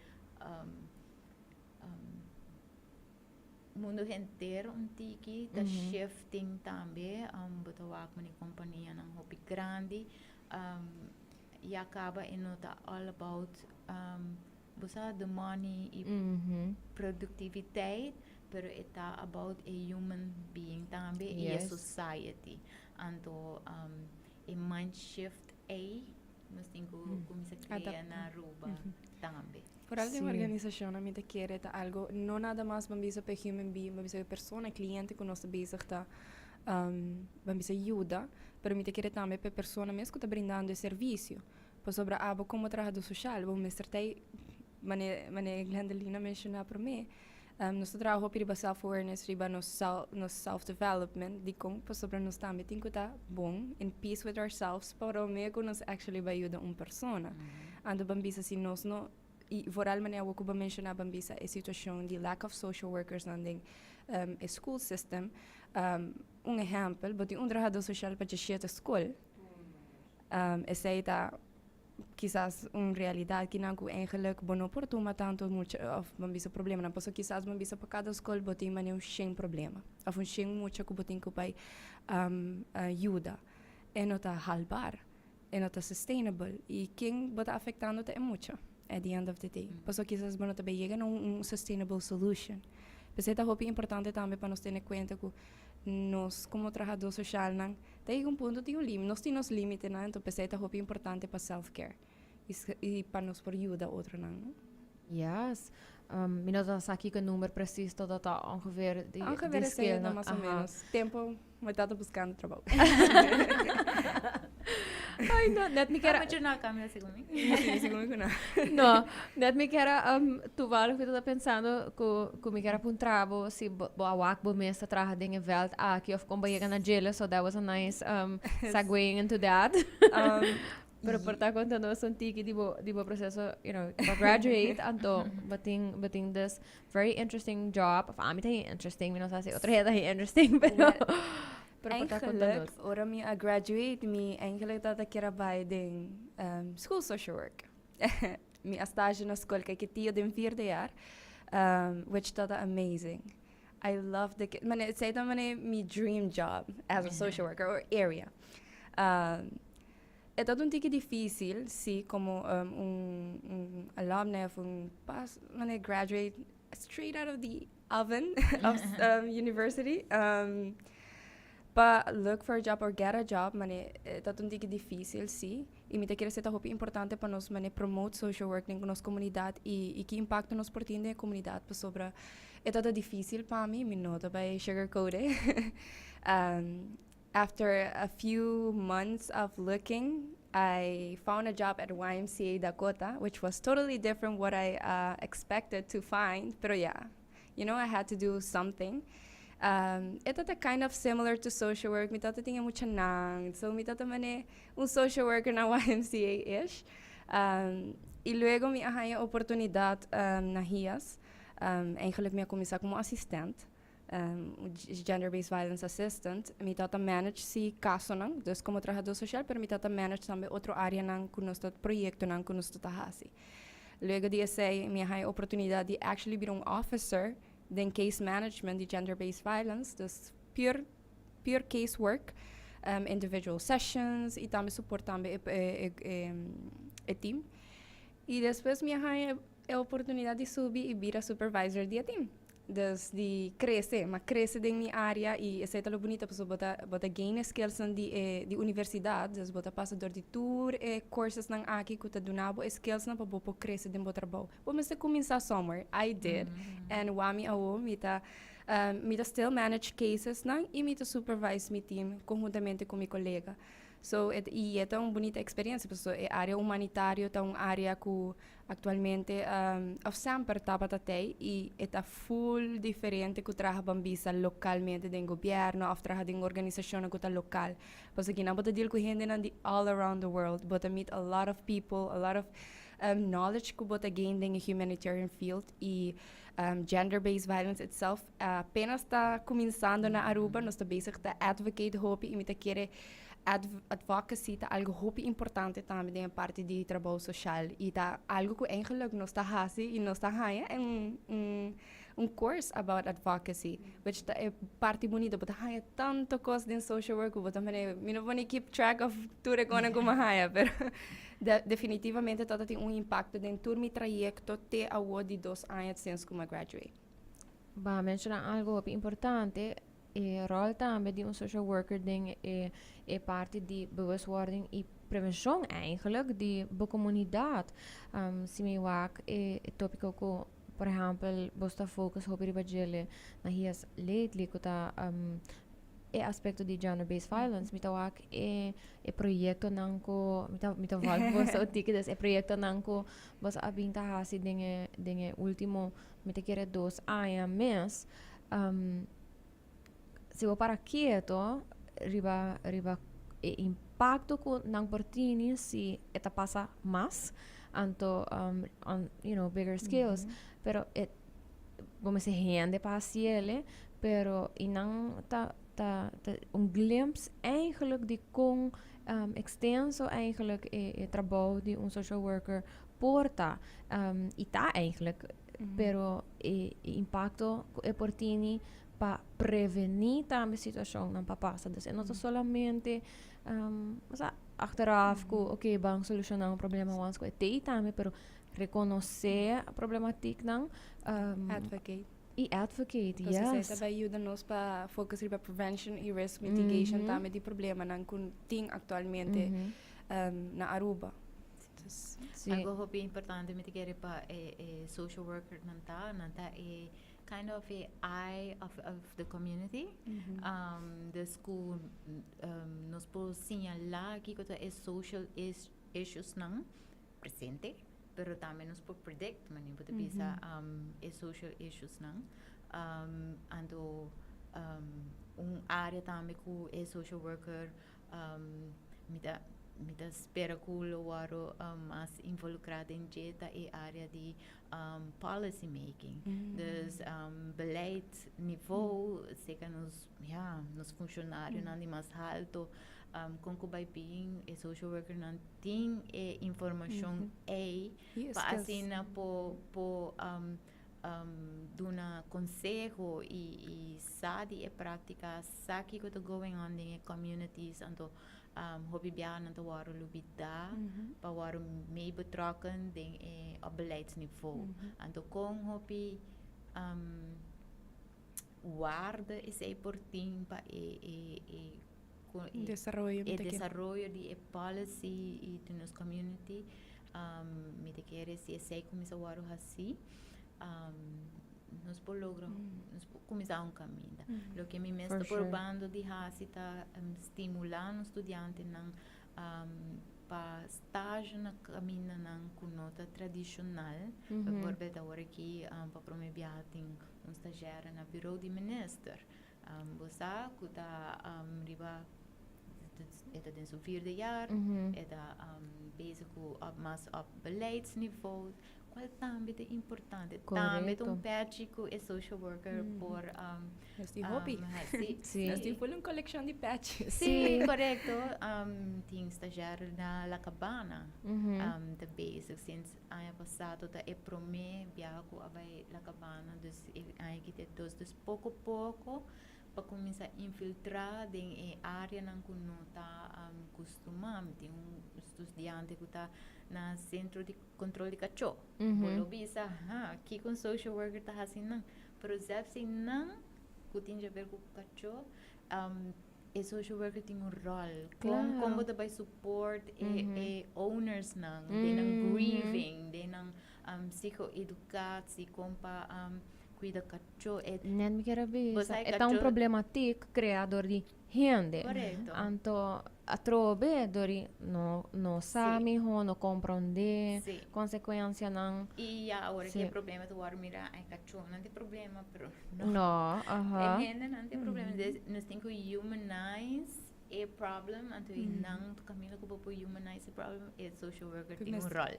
Mundo henter un tiki ta shifting tambe. Bo ta wak mane companianan hopi grandi ya caba e no ta all about bo sa the money y productiviteit pero e ta about e human being tambe y e society. Anto e mind shift ey nos tin cu cuminsa crea na Aruba tambe. Foral den organisacionnan mi ta kere ta algo no nada mas ban bisa pa e human being, ban bisa e persona, e cliente cu nos ta bezig ta ban bisa yuda, pero mi ta kere tambe pa e persona mes cu ta brindando e servicio. Pasobra abo como trahador social bo mester ta e, mane mane Glendelina menciona prome, nos ta traha hopi riba self awareness, riba nos self nos self development, dicon? Pasobra nos tambe tin cu ta bon, in peace with ourselves, prome cu nos actually bay yuda un persona. Anto ban bisa si nos no, y vooral manera awor cu bo menciona ban bisa e situacion di lack of social workers nan den e school system, un ehempel, bo tin un trahador social pa djeshete school, esey ta kisas un realidad kinan cu eigenlijk bo no por tuma tanto mucha of ban bisa problemanan, pasobra kisas ban bisa pa cada school bo tin manera un shen problema of un shen mucha cu bo tin cu bay yuda, e no ta haalbaar. E no ta sustainable y ken bo ta afectando ta e mucha at the end of the day. Paso kisas bo no ta bay yega na un sustainable solution. P'esey ta hopi importante tambe pa nos tene cuenta cu nos como trahador socialnan ta yega un punto tin un limite, nos tin nos limitenan, enton p'esey ta hopi importante pa self care y pa nos por yuda otronan, no? Yes. Mi no ta sa kiko number precies tot dat ta ongeveer di Ongeveer di esei ta mas o menos. Tempo mi tata buscando trabou. Ay, no, net mi kier a. Mucho na cambia segun mi. Si, segun mi cu no. No, net mi kier a toevallig mi tabata pensando cu mi kier a puntra bo si bo a wak bo mes ta traha den e veld aki of con bo a yega na djele, so that was a nice segueing into that. Pero por ta conta nos un tiki di bo proceso, pa graduate, anto bo tin this very interesting job. Of ami ta interesting, mi no sa si otro hende ta interesting, pero por ta conta Eigenlijk, nos. Ora mi a graduate, mi eigenlijk tata kier a bay den school social work. Mi a stage na school Caiquetio den vierde jaar, which tata amazing. I love the kids. Mane, esey ta mane mi dream job as a social worker or area. E ta un tiki dificil, si, como un alumni of un pas, mane graduate straight out of the oven of university, pa look for a job or get a job, mane, ta un tiki dificil, si. Y mi ta kere esey ta hopi importante pa nos mane promote social work den nos comunidad y ki impacto nos por tin den comunidad pasobra e ta dificil pa mi, mi no ta bay sugarcoat it. After a few months of looking, I found a job at YMCA Dakota, which was totally different what I expected to find. But yeah, I had to do something. E ta kind of similar to social work. Mi tata tin muchanan. So mi tata mane un social worker na YMCA-ish. Y luego mi a haya oportunidad na HIAS. Eigenlijk mi a cuminsa como assistent. Gender-based violence assistant. Mi tata manage si casonan, dus como trahador social, pero mi tata manage tambe otro areanan cu nos proyectonan cu nos ta hasi. Luego di esey, mi a haya oportunidad di actually bira un officer den case management di gender-based violence, dus pure pure case work, individual sessions y tambe support tambe e team. Y despues mi a haya e oportunidad di subi y bira supervisor di team. Dus di crece, m'a crece den mi area y esey ta lo bunita, pasobra bo ta gain skills di universidad, dus bo ta pasa door di tur e courses nan aki cu ta duna bo skills nan pa bo por crece den bo trabou. Bo mester cuminsa somewhere. I did. And wak mi awo, mi ta still manage cases nan y mi ta supervise mi team conhuntamente cu mi colega. So, y ta un bunita experiencia, pasobra e area humanitario ta un area cu actualmente of semper tabata tey y ta full diferente cu traha ban bisa localmente den gobierno of traha den organisacion cu ta local. Pasobra aki nan bo ta deal cu hende nan di all around the world. Bo ta meet a lot of people, a lot of knowledge cu bo ta gain den humanitarian field y gender-based violence itself apenas ta cuminsando na Aruba. Nos ta bezig ta advocate hopi y mi ta kere advocacy ta algo hopi importante tambe den parti di trabou social y ta algo cu eigenlijk nos ta hasi y nos ta haya un course about advocacy, which ta e parti bunita. Bo ta haya tanto cos den social work, bo ta mane mi no por keep track of tur e cosnan cu m'a haya, pero definitivamente ta tin un impacto den tur mi trayecto te awo di 2 aña since cu m'a graduate. B'a menciona algo importante, e rol tambe di un social worker den e parti di bewustwording y prevencion eigenlijk di bo comunidad. Si mi wak e topico cu, por ehempel, bo ta focus hopi riba djele na HIAS lately, cu ta e aspecto di gender-based violence, mi ta wak e proyectonan cu mi ta volg boso un tiki, dus e proyectonan cu boso a bin ta hasi den e ultimo, mi ta kere 2 aña mes, si bo para keto riba e impacto cu nan por tin si e ta pasa mas anto on bigger scales, pero e bo se hende pa haciele, pero y nan ta un glimpse eigenlijk di con extenso eigenlijk e trabou di un social worker por ta y ta eigenlijk, pero e impacto cu e por tin pa preveni tambe situacionnan pa pasa. Dus e no ta solamente osea, achteraf cu ok, ban soluciona un problema once cu e tey tambe, pero reconoce problematiek nan Advocate. Y advocate. Entonces, yes. Tambe yuda nos pa focus riba prevention y risk mitigation tambe di problemanan cu tin actualmente na Aruba. Dus, Algo hopi importante mi ta kere pa e social worker nan ta e Kind of a eye of the community. Dus ku nos por señalá kiko ta e social issues nan presente, pero tambe nos por predict, manera bo ta bisa, e social issues nan. Anto un área tambe ku e social worker mi ta spera ku lo wòrdu mas involukrá den dje ta e área di policy making. Dus beleidsniveau, zeker nos, ja, nos funshonarionan di mas alto, kon ku bai bin e social worker nan tin e informashon ei E pa skills. Asina por duna konseho i sa di e práktika, sa kiko ta going on den e communities. Anto hopi biaha nan ta wòrdu lubidá pa wòrdu mee betrokken den e op beleidsniveau. Anto kon hopi waarde esei por tin pa e desaroyo e ta ke. Desaroyo di e policy i di nos community. Mi ta kere si esei kuminsá wòrdu hasi, nos por logra, nos por kuminsá un kaminda. Loke mi mes For ta sure. probando di hasi ta stimulá nos studiantenan pa stage na kamindanan ku no ta tradishonal. Bijvoorbeeld awor aki pa promé biaha tin un stagiaire na bureau di minister. Bo sa ku ta riba e ta den su vierde jaar, e ta bezig ku op mas op beleidsniveau, kual tambe ta importante. Tambe ta un pèchi ku e social worker por Nos tin hopi. Hasi. Nos tin full un kolekshon di patches. Sí, korekto. Tin stagiaire na La Cabana. Ta bezig sinds aña pasá ta e promé biaha ku a bai La Cabana, dus e aña aki ta e dos. Dus poko poko pa kuminsá infiltrá den e áreanan ku no ta kustumá. Tin un studiante ku ta na sentro di kontrol di kachó. Bo lo bisa, ha, kiko un social worker ta hasi nan? Pero zelfs sin nan ku tin di haber ku kachó, e social worker tin un ròl. Kon bo ta bai support e owners nan, den nan grieving, den nan psycho-educatie, kon pa kuida kachó. E, Net mi kier Bo bisa. sa E ta un problematiek kreá dor di hende. Anto atrobe dor di no sa mihó, no komprondé konsekuensianan. I ya, awor ku e problema ta wòrdu mirá, e kachónan tin problema, pero no. No, aha. E hendenan tin problema. Dus nos tin ku humanize e problem, anto i nan kaminda ku bo por humanize e problem, e social worker tin un ròl.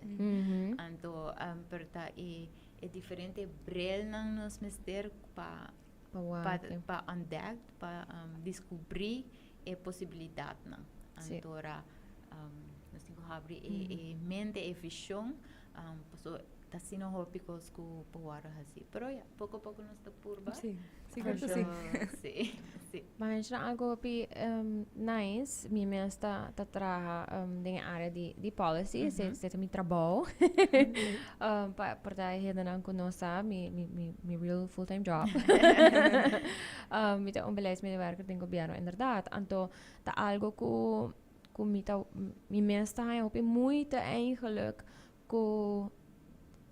Anto pero ta e diferente brilnan nos mester pa Pa pa wak. Pa ontdek, pa deskubrí e posibilidatnan. Anto ora nos tin ku habri e mente, e vishon, pasobra ta asina hopi kos ku por wòrdu hasi. Pero ya, poko poko nos ta purba. Sí, sigur ku sí. Anto, sí. Ma menshoná algo hopi nice. Mi mes ta traha den e área di policy, esei ta mi trabou. Pa por ta e hendenan ku no sa, mi real full time job. Mi ta un beleidsmedewerker den gobièrnu inderdaad. Anto ta algo ku mi mes ta haña hopi moeite eigenlijk ku,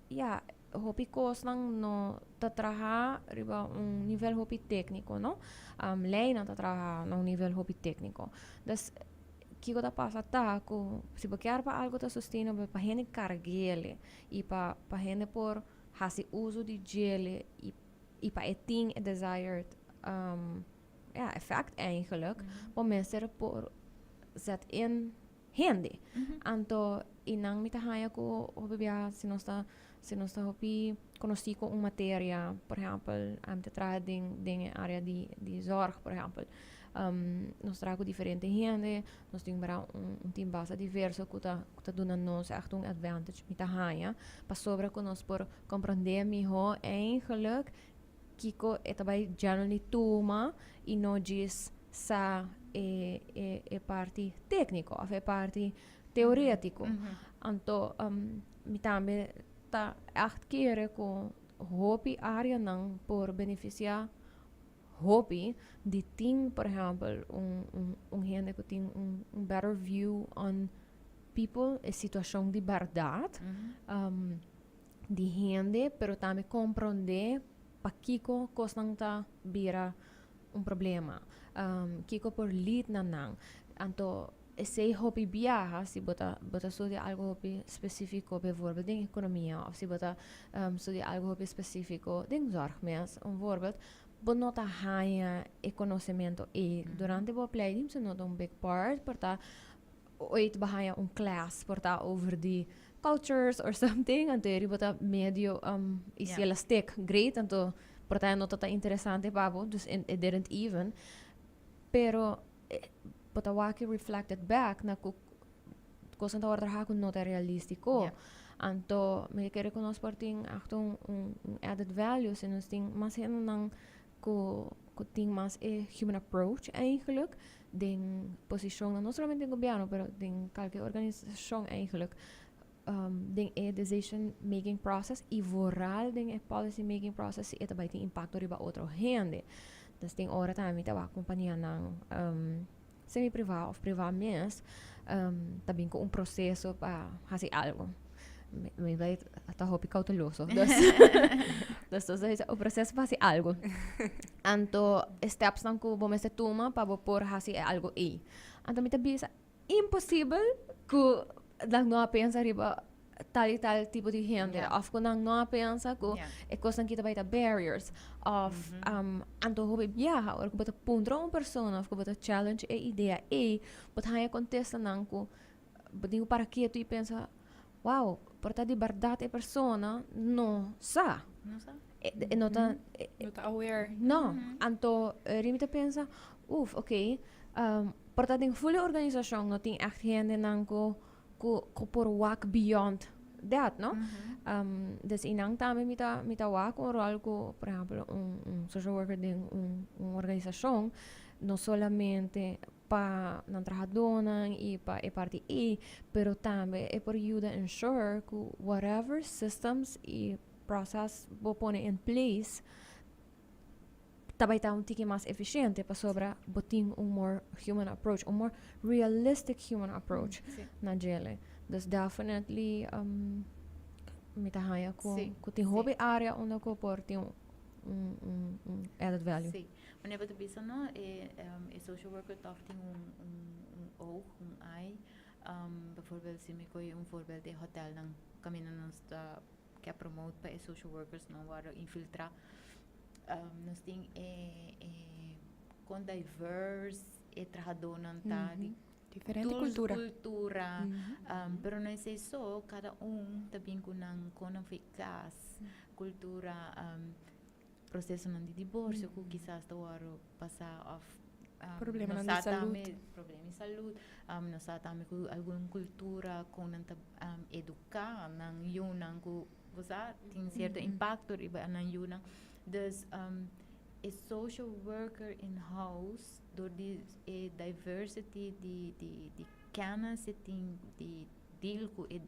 ja, hopi kosnan no ta traha riba un nivel hopi tékniko, no? Leinan ta traha na un nivel hopi tékniko. Dus kiko ta pasa ta ku si bo kier pa algo ta sustainable, pa hende karg'é i pa hende por hasi uso di dje i pa e tin e desired ja, effect eigenlijk, bo mester por zet in hende. Anto i nan mi ta haña ku hopi biaha si nos ta hopi konosí ku un materia, por ehèmpel, ami ta traha den e área di zorg, por ehèmpel. Nos traha ku diferente hende, nos tin bara un team basta diverso ku ta duna nos echt un advantage, mi ta haña, pasobra ku nos por komprondé mihó eigenlijk kiko e ta bai generally tuma i no djis sa e parti tékniko òf e parti teorétiko. Anto mi tambe ta echt kere ku hopi áreanan por benefisiá hopi di tin, por ehèmpel, un hende ku tin un better view on people, e situashon di bèrdat di hende, pero tambe komprondé. Pakico cosnan ta bira un problema, kico por lead na nan. Anto esey hopi biaha si bo ta studia algo hopi specifico, bijvoorbeeld den economia, of si bo ta studia algo hopi specifico den zorg mes, un voorbeeld, bo no ta haya e conocimento e durante bo opleiding, so no ta un big part, por ta ooit bo haya un class por ta over di cultures or something, anto eri bo ta medio y si el a stick, great, anto por ta no ta interesante pa bo, dus it didn't even. Pero bo ta wak reflected back na cu cos ta wordo cu no ta realistico. Anto mi kere cu nos por tin echt un added value si nos tin mas hendenan cu tin mas e human approach eigenlijk den posicion, no solamente den gobierno, pero den cualkier organisacion eigenlijk, den e decision making process y vooral den e policy making process, e tambe tin impacto riba otro hende. Dus tin ora tambe ta wak companianan semi priva of priva mes tambe cu un proceso pa haci algo. Mi bay ta hopi cauteloso. Dus un proceso pa haci algo. Anto steps nan cu bo mester tuma pa bo por haci algo ei. Anto mi ta bisa, imposibel cu nan no a pensa riba tal y tal tipo di hende of cu nan no a pensa cu e cosnan kita bay ta barriers of anto hopi biaha ora cu bo ta puntra un persona of cu bo ta challenge e idea ei, bo ta haya contesta nan cu bo tin cu para ketu y pensa, "Wow, por ta di berdad e persona no sa." No sa. E no ta No ta aware. No, anto mi ta pensa, uf, ok, por ta den full organisacion no tin echt hendenan cu por wak beyond that, no? Dus einan tambe mi ta wak un rol cu, por ehempel, un social worker den un organisacion, no solamente pa nan trahadornan y pa e parti ei, pero tambe e por yuda ensure cu whatever systems y process bo pone in place tambe ta un tiki mas eficiente pasobra bo tin un more human approach, un more realistic human approach na djele. Dus definitely mi ta haya cu tin hopi area unda cu por tin un added value. Si. Wanneer we te bisa, no, e social worker toch tin un oog, un eye. Bijvoorbeeld, si mi coy un voorbeeld di hotel nan caminda nos ta ke promote pa e social workers no worden infiltra. Nos tin e con diverse e trahadornan ta di Diferente tur cultura. Cultura. Pero no ta so, cada un ta bin cu nan con nan cas, cultura, procesonan di divorcio cu kisas ta wordo pasa of Problemanan nos di sa salud. Tambe problema di salud. Nos sa tambe cu algun cultura con nan ta educa nan yiunan cu bo sa tin cierto impacto riba nan yiunan. Dus e social worker in house, door di e diversity di kennis e tin di deal cu e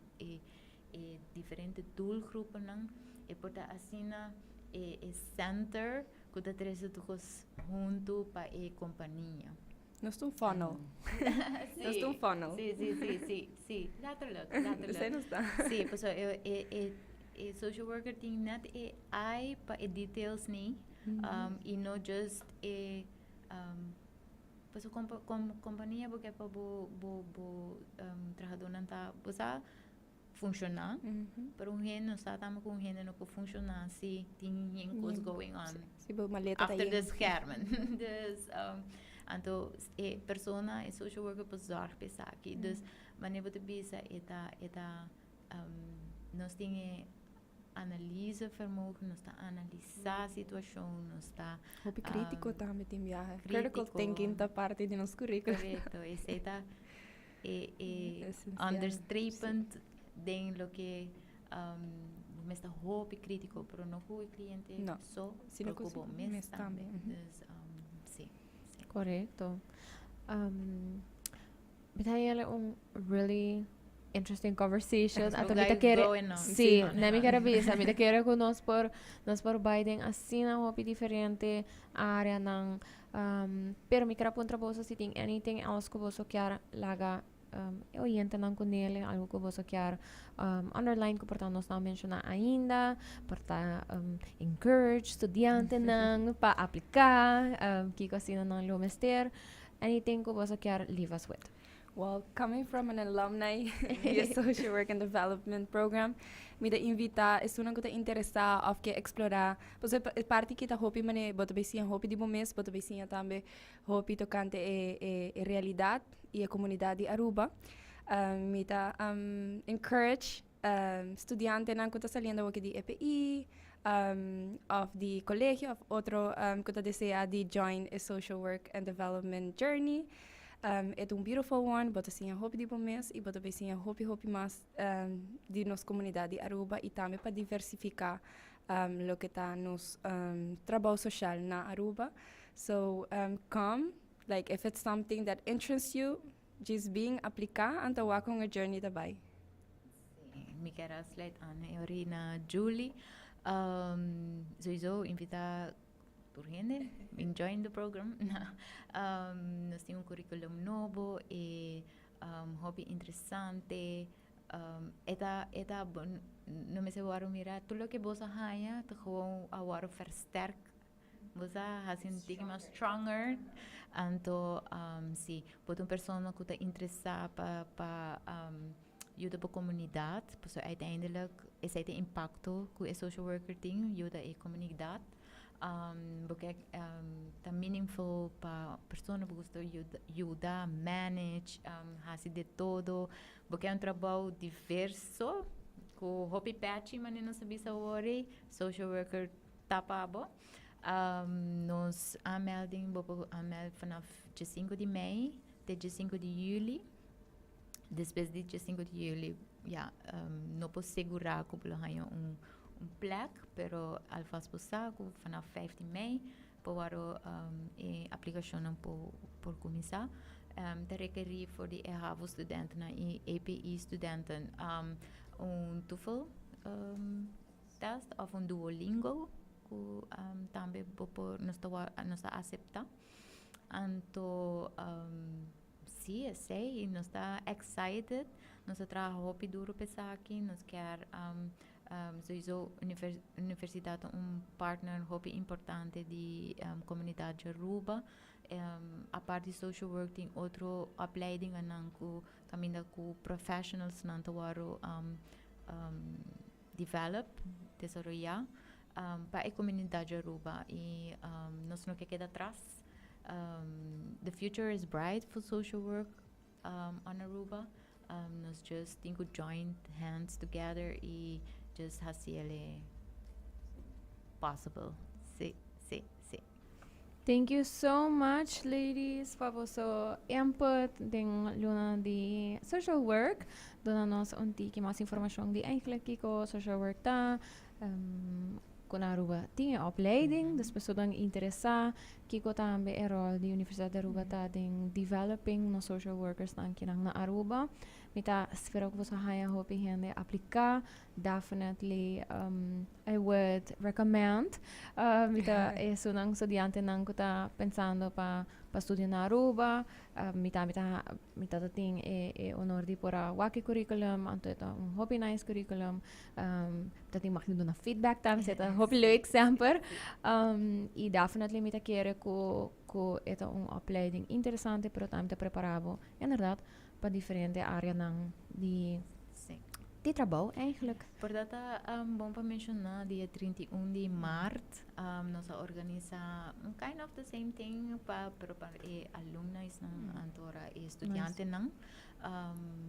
diferente doelgroepen, e por ta asina e center cu ta trece tur cos hunto pa e compania. Nos ta un funnel. Nos ta un funnel. Si, letterlijk, letterlijk. Esey nos ta. Si, pues e social worker tin net e eye pa e details ni y no just e pues compania porque pa bo trahadornan ta, bo sa, funciona, pero un hende no sa tambe cu un hende no por funciona si tin yen cos going on Si bo maleta ta achter yen. De schermen. Dus, anto e persona, e social worker por zorg pa esaki. Dus, wanneer bo ta bisa, e ta, nos tin e analysevermogen, nos ta analisa situacion, nos ta Hopi critico tambe tin biaha. Critical critico. Thinking ta parti di nos curriculum. Correcto, esey ta e Esencial. Onderstrepend den loke mester hopi critico, pero no cu e cliente No, so, sino pero cu cu bo mes mes tambe. Tambe, Dus, si. Correcto. Mi ta haya un really interesting conversation. Anto mi ta kere Going on. Si, na mi kere bisa, mi ta kere cu nos por bay den asina hopi diferente area nan, pero mi kier puntra boso si tin anything else cu boso kier laga. e oyentenan cunele, algo cu boso kier underline cu por ta nos no a menciona ainda, por ta encourage studiantenan pa aplica, kico asina nan lo mester, anything cu boso kier leave us with. Well, coming from an alumni di Social Work and Development Program, mi ta invita esunnan cu ta interesa of ke explora, pasobra e parti aki ta hopi mane bo ta bay siña hopi di bo mes, bo ta bay siña tambe hopi tocante e realidad y e comunidad di Aruba. Mi ta encourage studiantenan cu ta saliendo awoki di EPI of di colegio of otro cu ta desea di join e Social Work and Development journey. E ta un beautiful one, bo ta siña hopi di bo mes y bo ta bay siña hopi hopi mas di nos comunidad di Aruba y tambe pa diversifica loke ta nos trabou social na Aruba. So come, like, if it's something that interests you, just bin aplica, anto wak con e journey ta bay. Si, mi kier a sluit aan e orina Julie. Sowieso invita tur hende bin join the program. Nos tin un curriculum nobo y hopi interesante. E ta bon, no mester wòrdu mira tur loke bo a haña ta gewoon a wòrdu versterk. Bo a hasi un tiki mas stronger. Anto si bo ta un persona ku ta interesá pa yuda e komunidat, pasobra uiteindelijk esei ta e impakto ku e social worker tin, yuda e komunidat. Porque ta meaningful pa persona, bo gusta yuda, manage, hasi di todo. Porque e un trabou diverso, ku hopi pechi, manera nos bisa awor, social worker ta pa bo. Nos aanmelding, bo por aanmeld vanaf dia 5 di mei te dia 5 di yüli. Despues di dia 5 di yüli, ja, no por sigurá ku bo haña un plek, pero alvast bo sa ku vanaf 15 mei por e aplikashon por kuminsá. Ta rekerí for di HAVO studenten i EPI studenten un TOEFL test of un Duolingo ku tambe por nos ta aseptá. Anto si, esei, nos ta excited, nos ta traha hopi duru pa esaki, nos ke sowieso universidat un partner hopi importante di komunidat di Aruba. Aparte di social work tin otro opleidingen ku kaminda ku professionals nan ta wòrdu develop, desaroyá pa e komunidat di Aruba i nos no ke keda atras. The future is bright for social work on Aruba. Nos just tin ku join hands together i just hasi possible. Si. Thank you so much, ladies, pa boso input den luna di social work. Duna nos un tiki mas informashon di eigenlijk kiko social work ta. Ku na Aruba tin opleiding, dus personanan interesá, kiko tambe e rol di Universidat di Aruba ta den developing nos social workers nan akinan na Aruba. Mi ta spera ku boso haña hopi hende apliká. Definitely I would recommend. Mi ta esunnan studiantenan ku ta pensando pa studia na Aruba. Mi ta tin e honor di por a wak e curriculum, anto ta un hopi nice curriculum. Ta tin mag duna feedback tambe, ta hopi leuk semper. I definitely mi ta kere ku e ta un opleiding interesante, pero tambe ta prepará bo inderdaad pa diferente áreanan di trabou eigenlijk. Por dat bon pa menshoná, dia 31 di mart, nos a organisá un kind of the same thing pero pa e alumni nan, anto e studiantenan.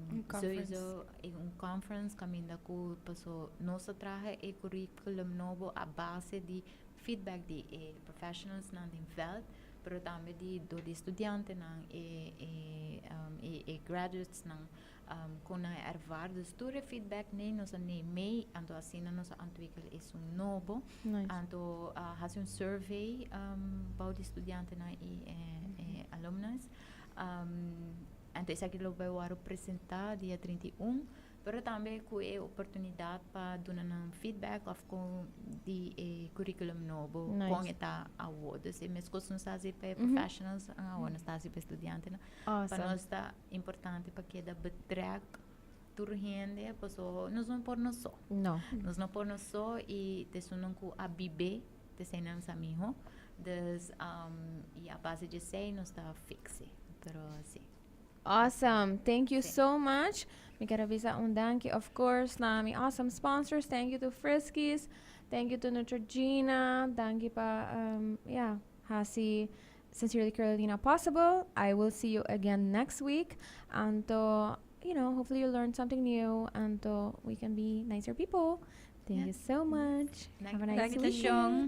Un conference. Sowieso un conference kaminda ku paso nos a traha e curriculum nobo a base di feedback di e professionals nan den veld, pero tambe di dor di studiantenan e graduates nan kon nan ervaar. Dus tur e feedback nee nos a neem mee, anto asina nos a ontwikkel esun nobo. Anto hasi un survey bou di studiantenan i alumni. Anto esaki lo bai wòrdu presentá dia 31. Pero tambe cu e oportunidad pa duna un feedback of cu di e curriculum nobo Nice. cu ta awo. Dus e mescos nos ta haci pa professionals, awo nos ta haci pa studiantenan. Pa nos ta importante pa keda betrek tur hende, paso nos no por nos so. No. Nos no por nos so y ta esunnan cu a biba, ta eseynan sa miho. Dus y a base di esey nos ta fix. Pero si. Awesome. Thank you Si. So much. Mi kier bisa un danki, of course, na mi awesome sponsors. Thank you to Friskies. Thank you to Neutrogena. Danki pa, yeah, haci Sincerely Carolina possible. I will see you again next week. And, hopefully you learned something new and we can be nicer people. Thank you so much. Have a nice Danki, week. Shong.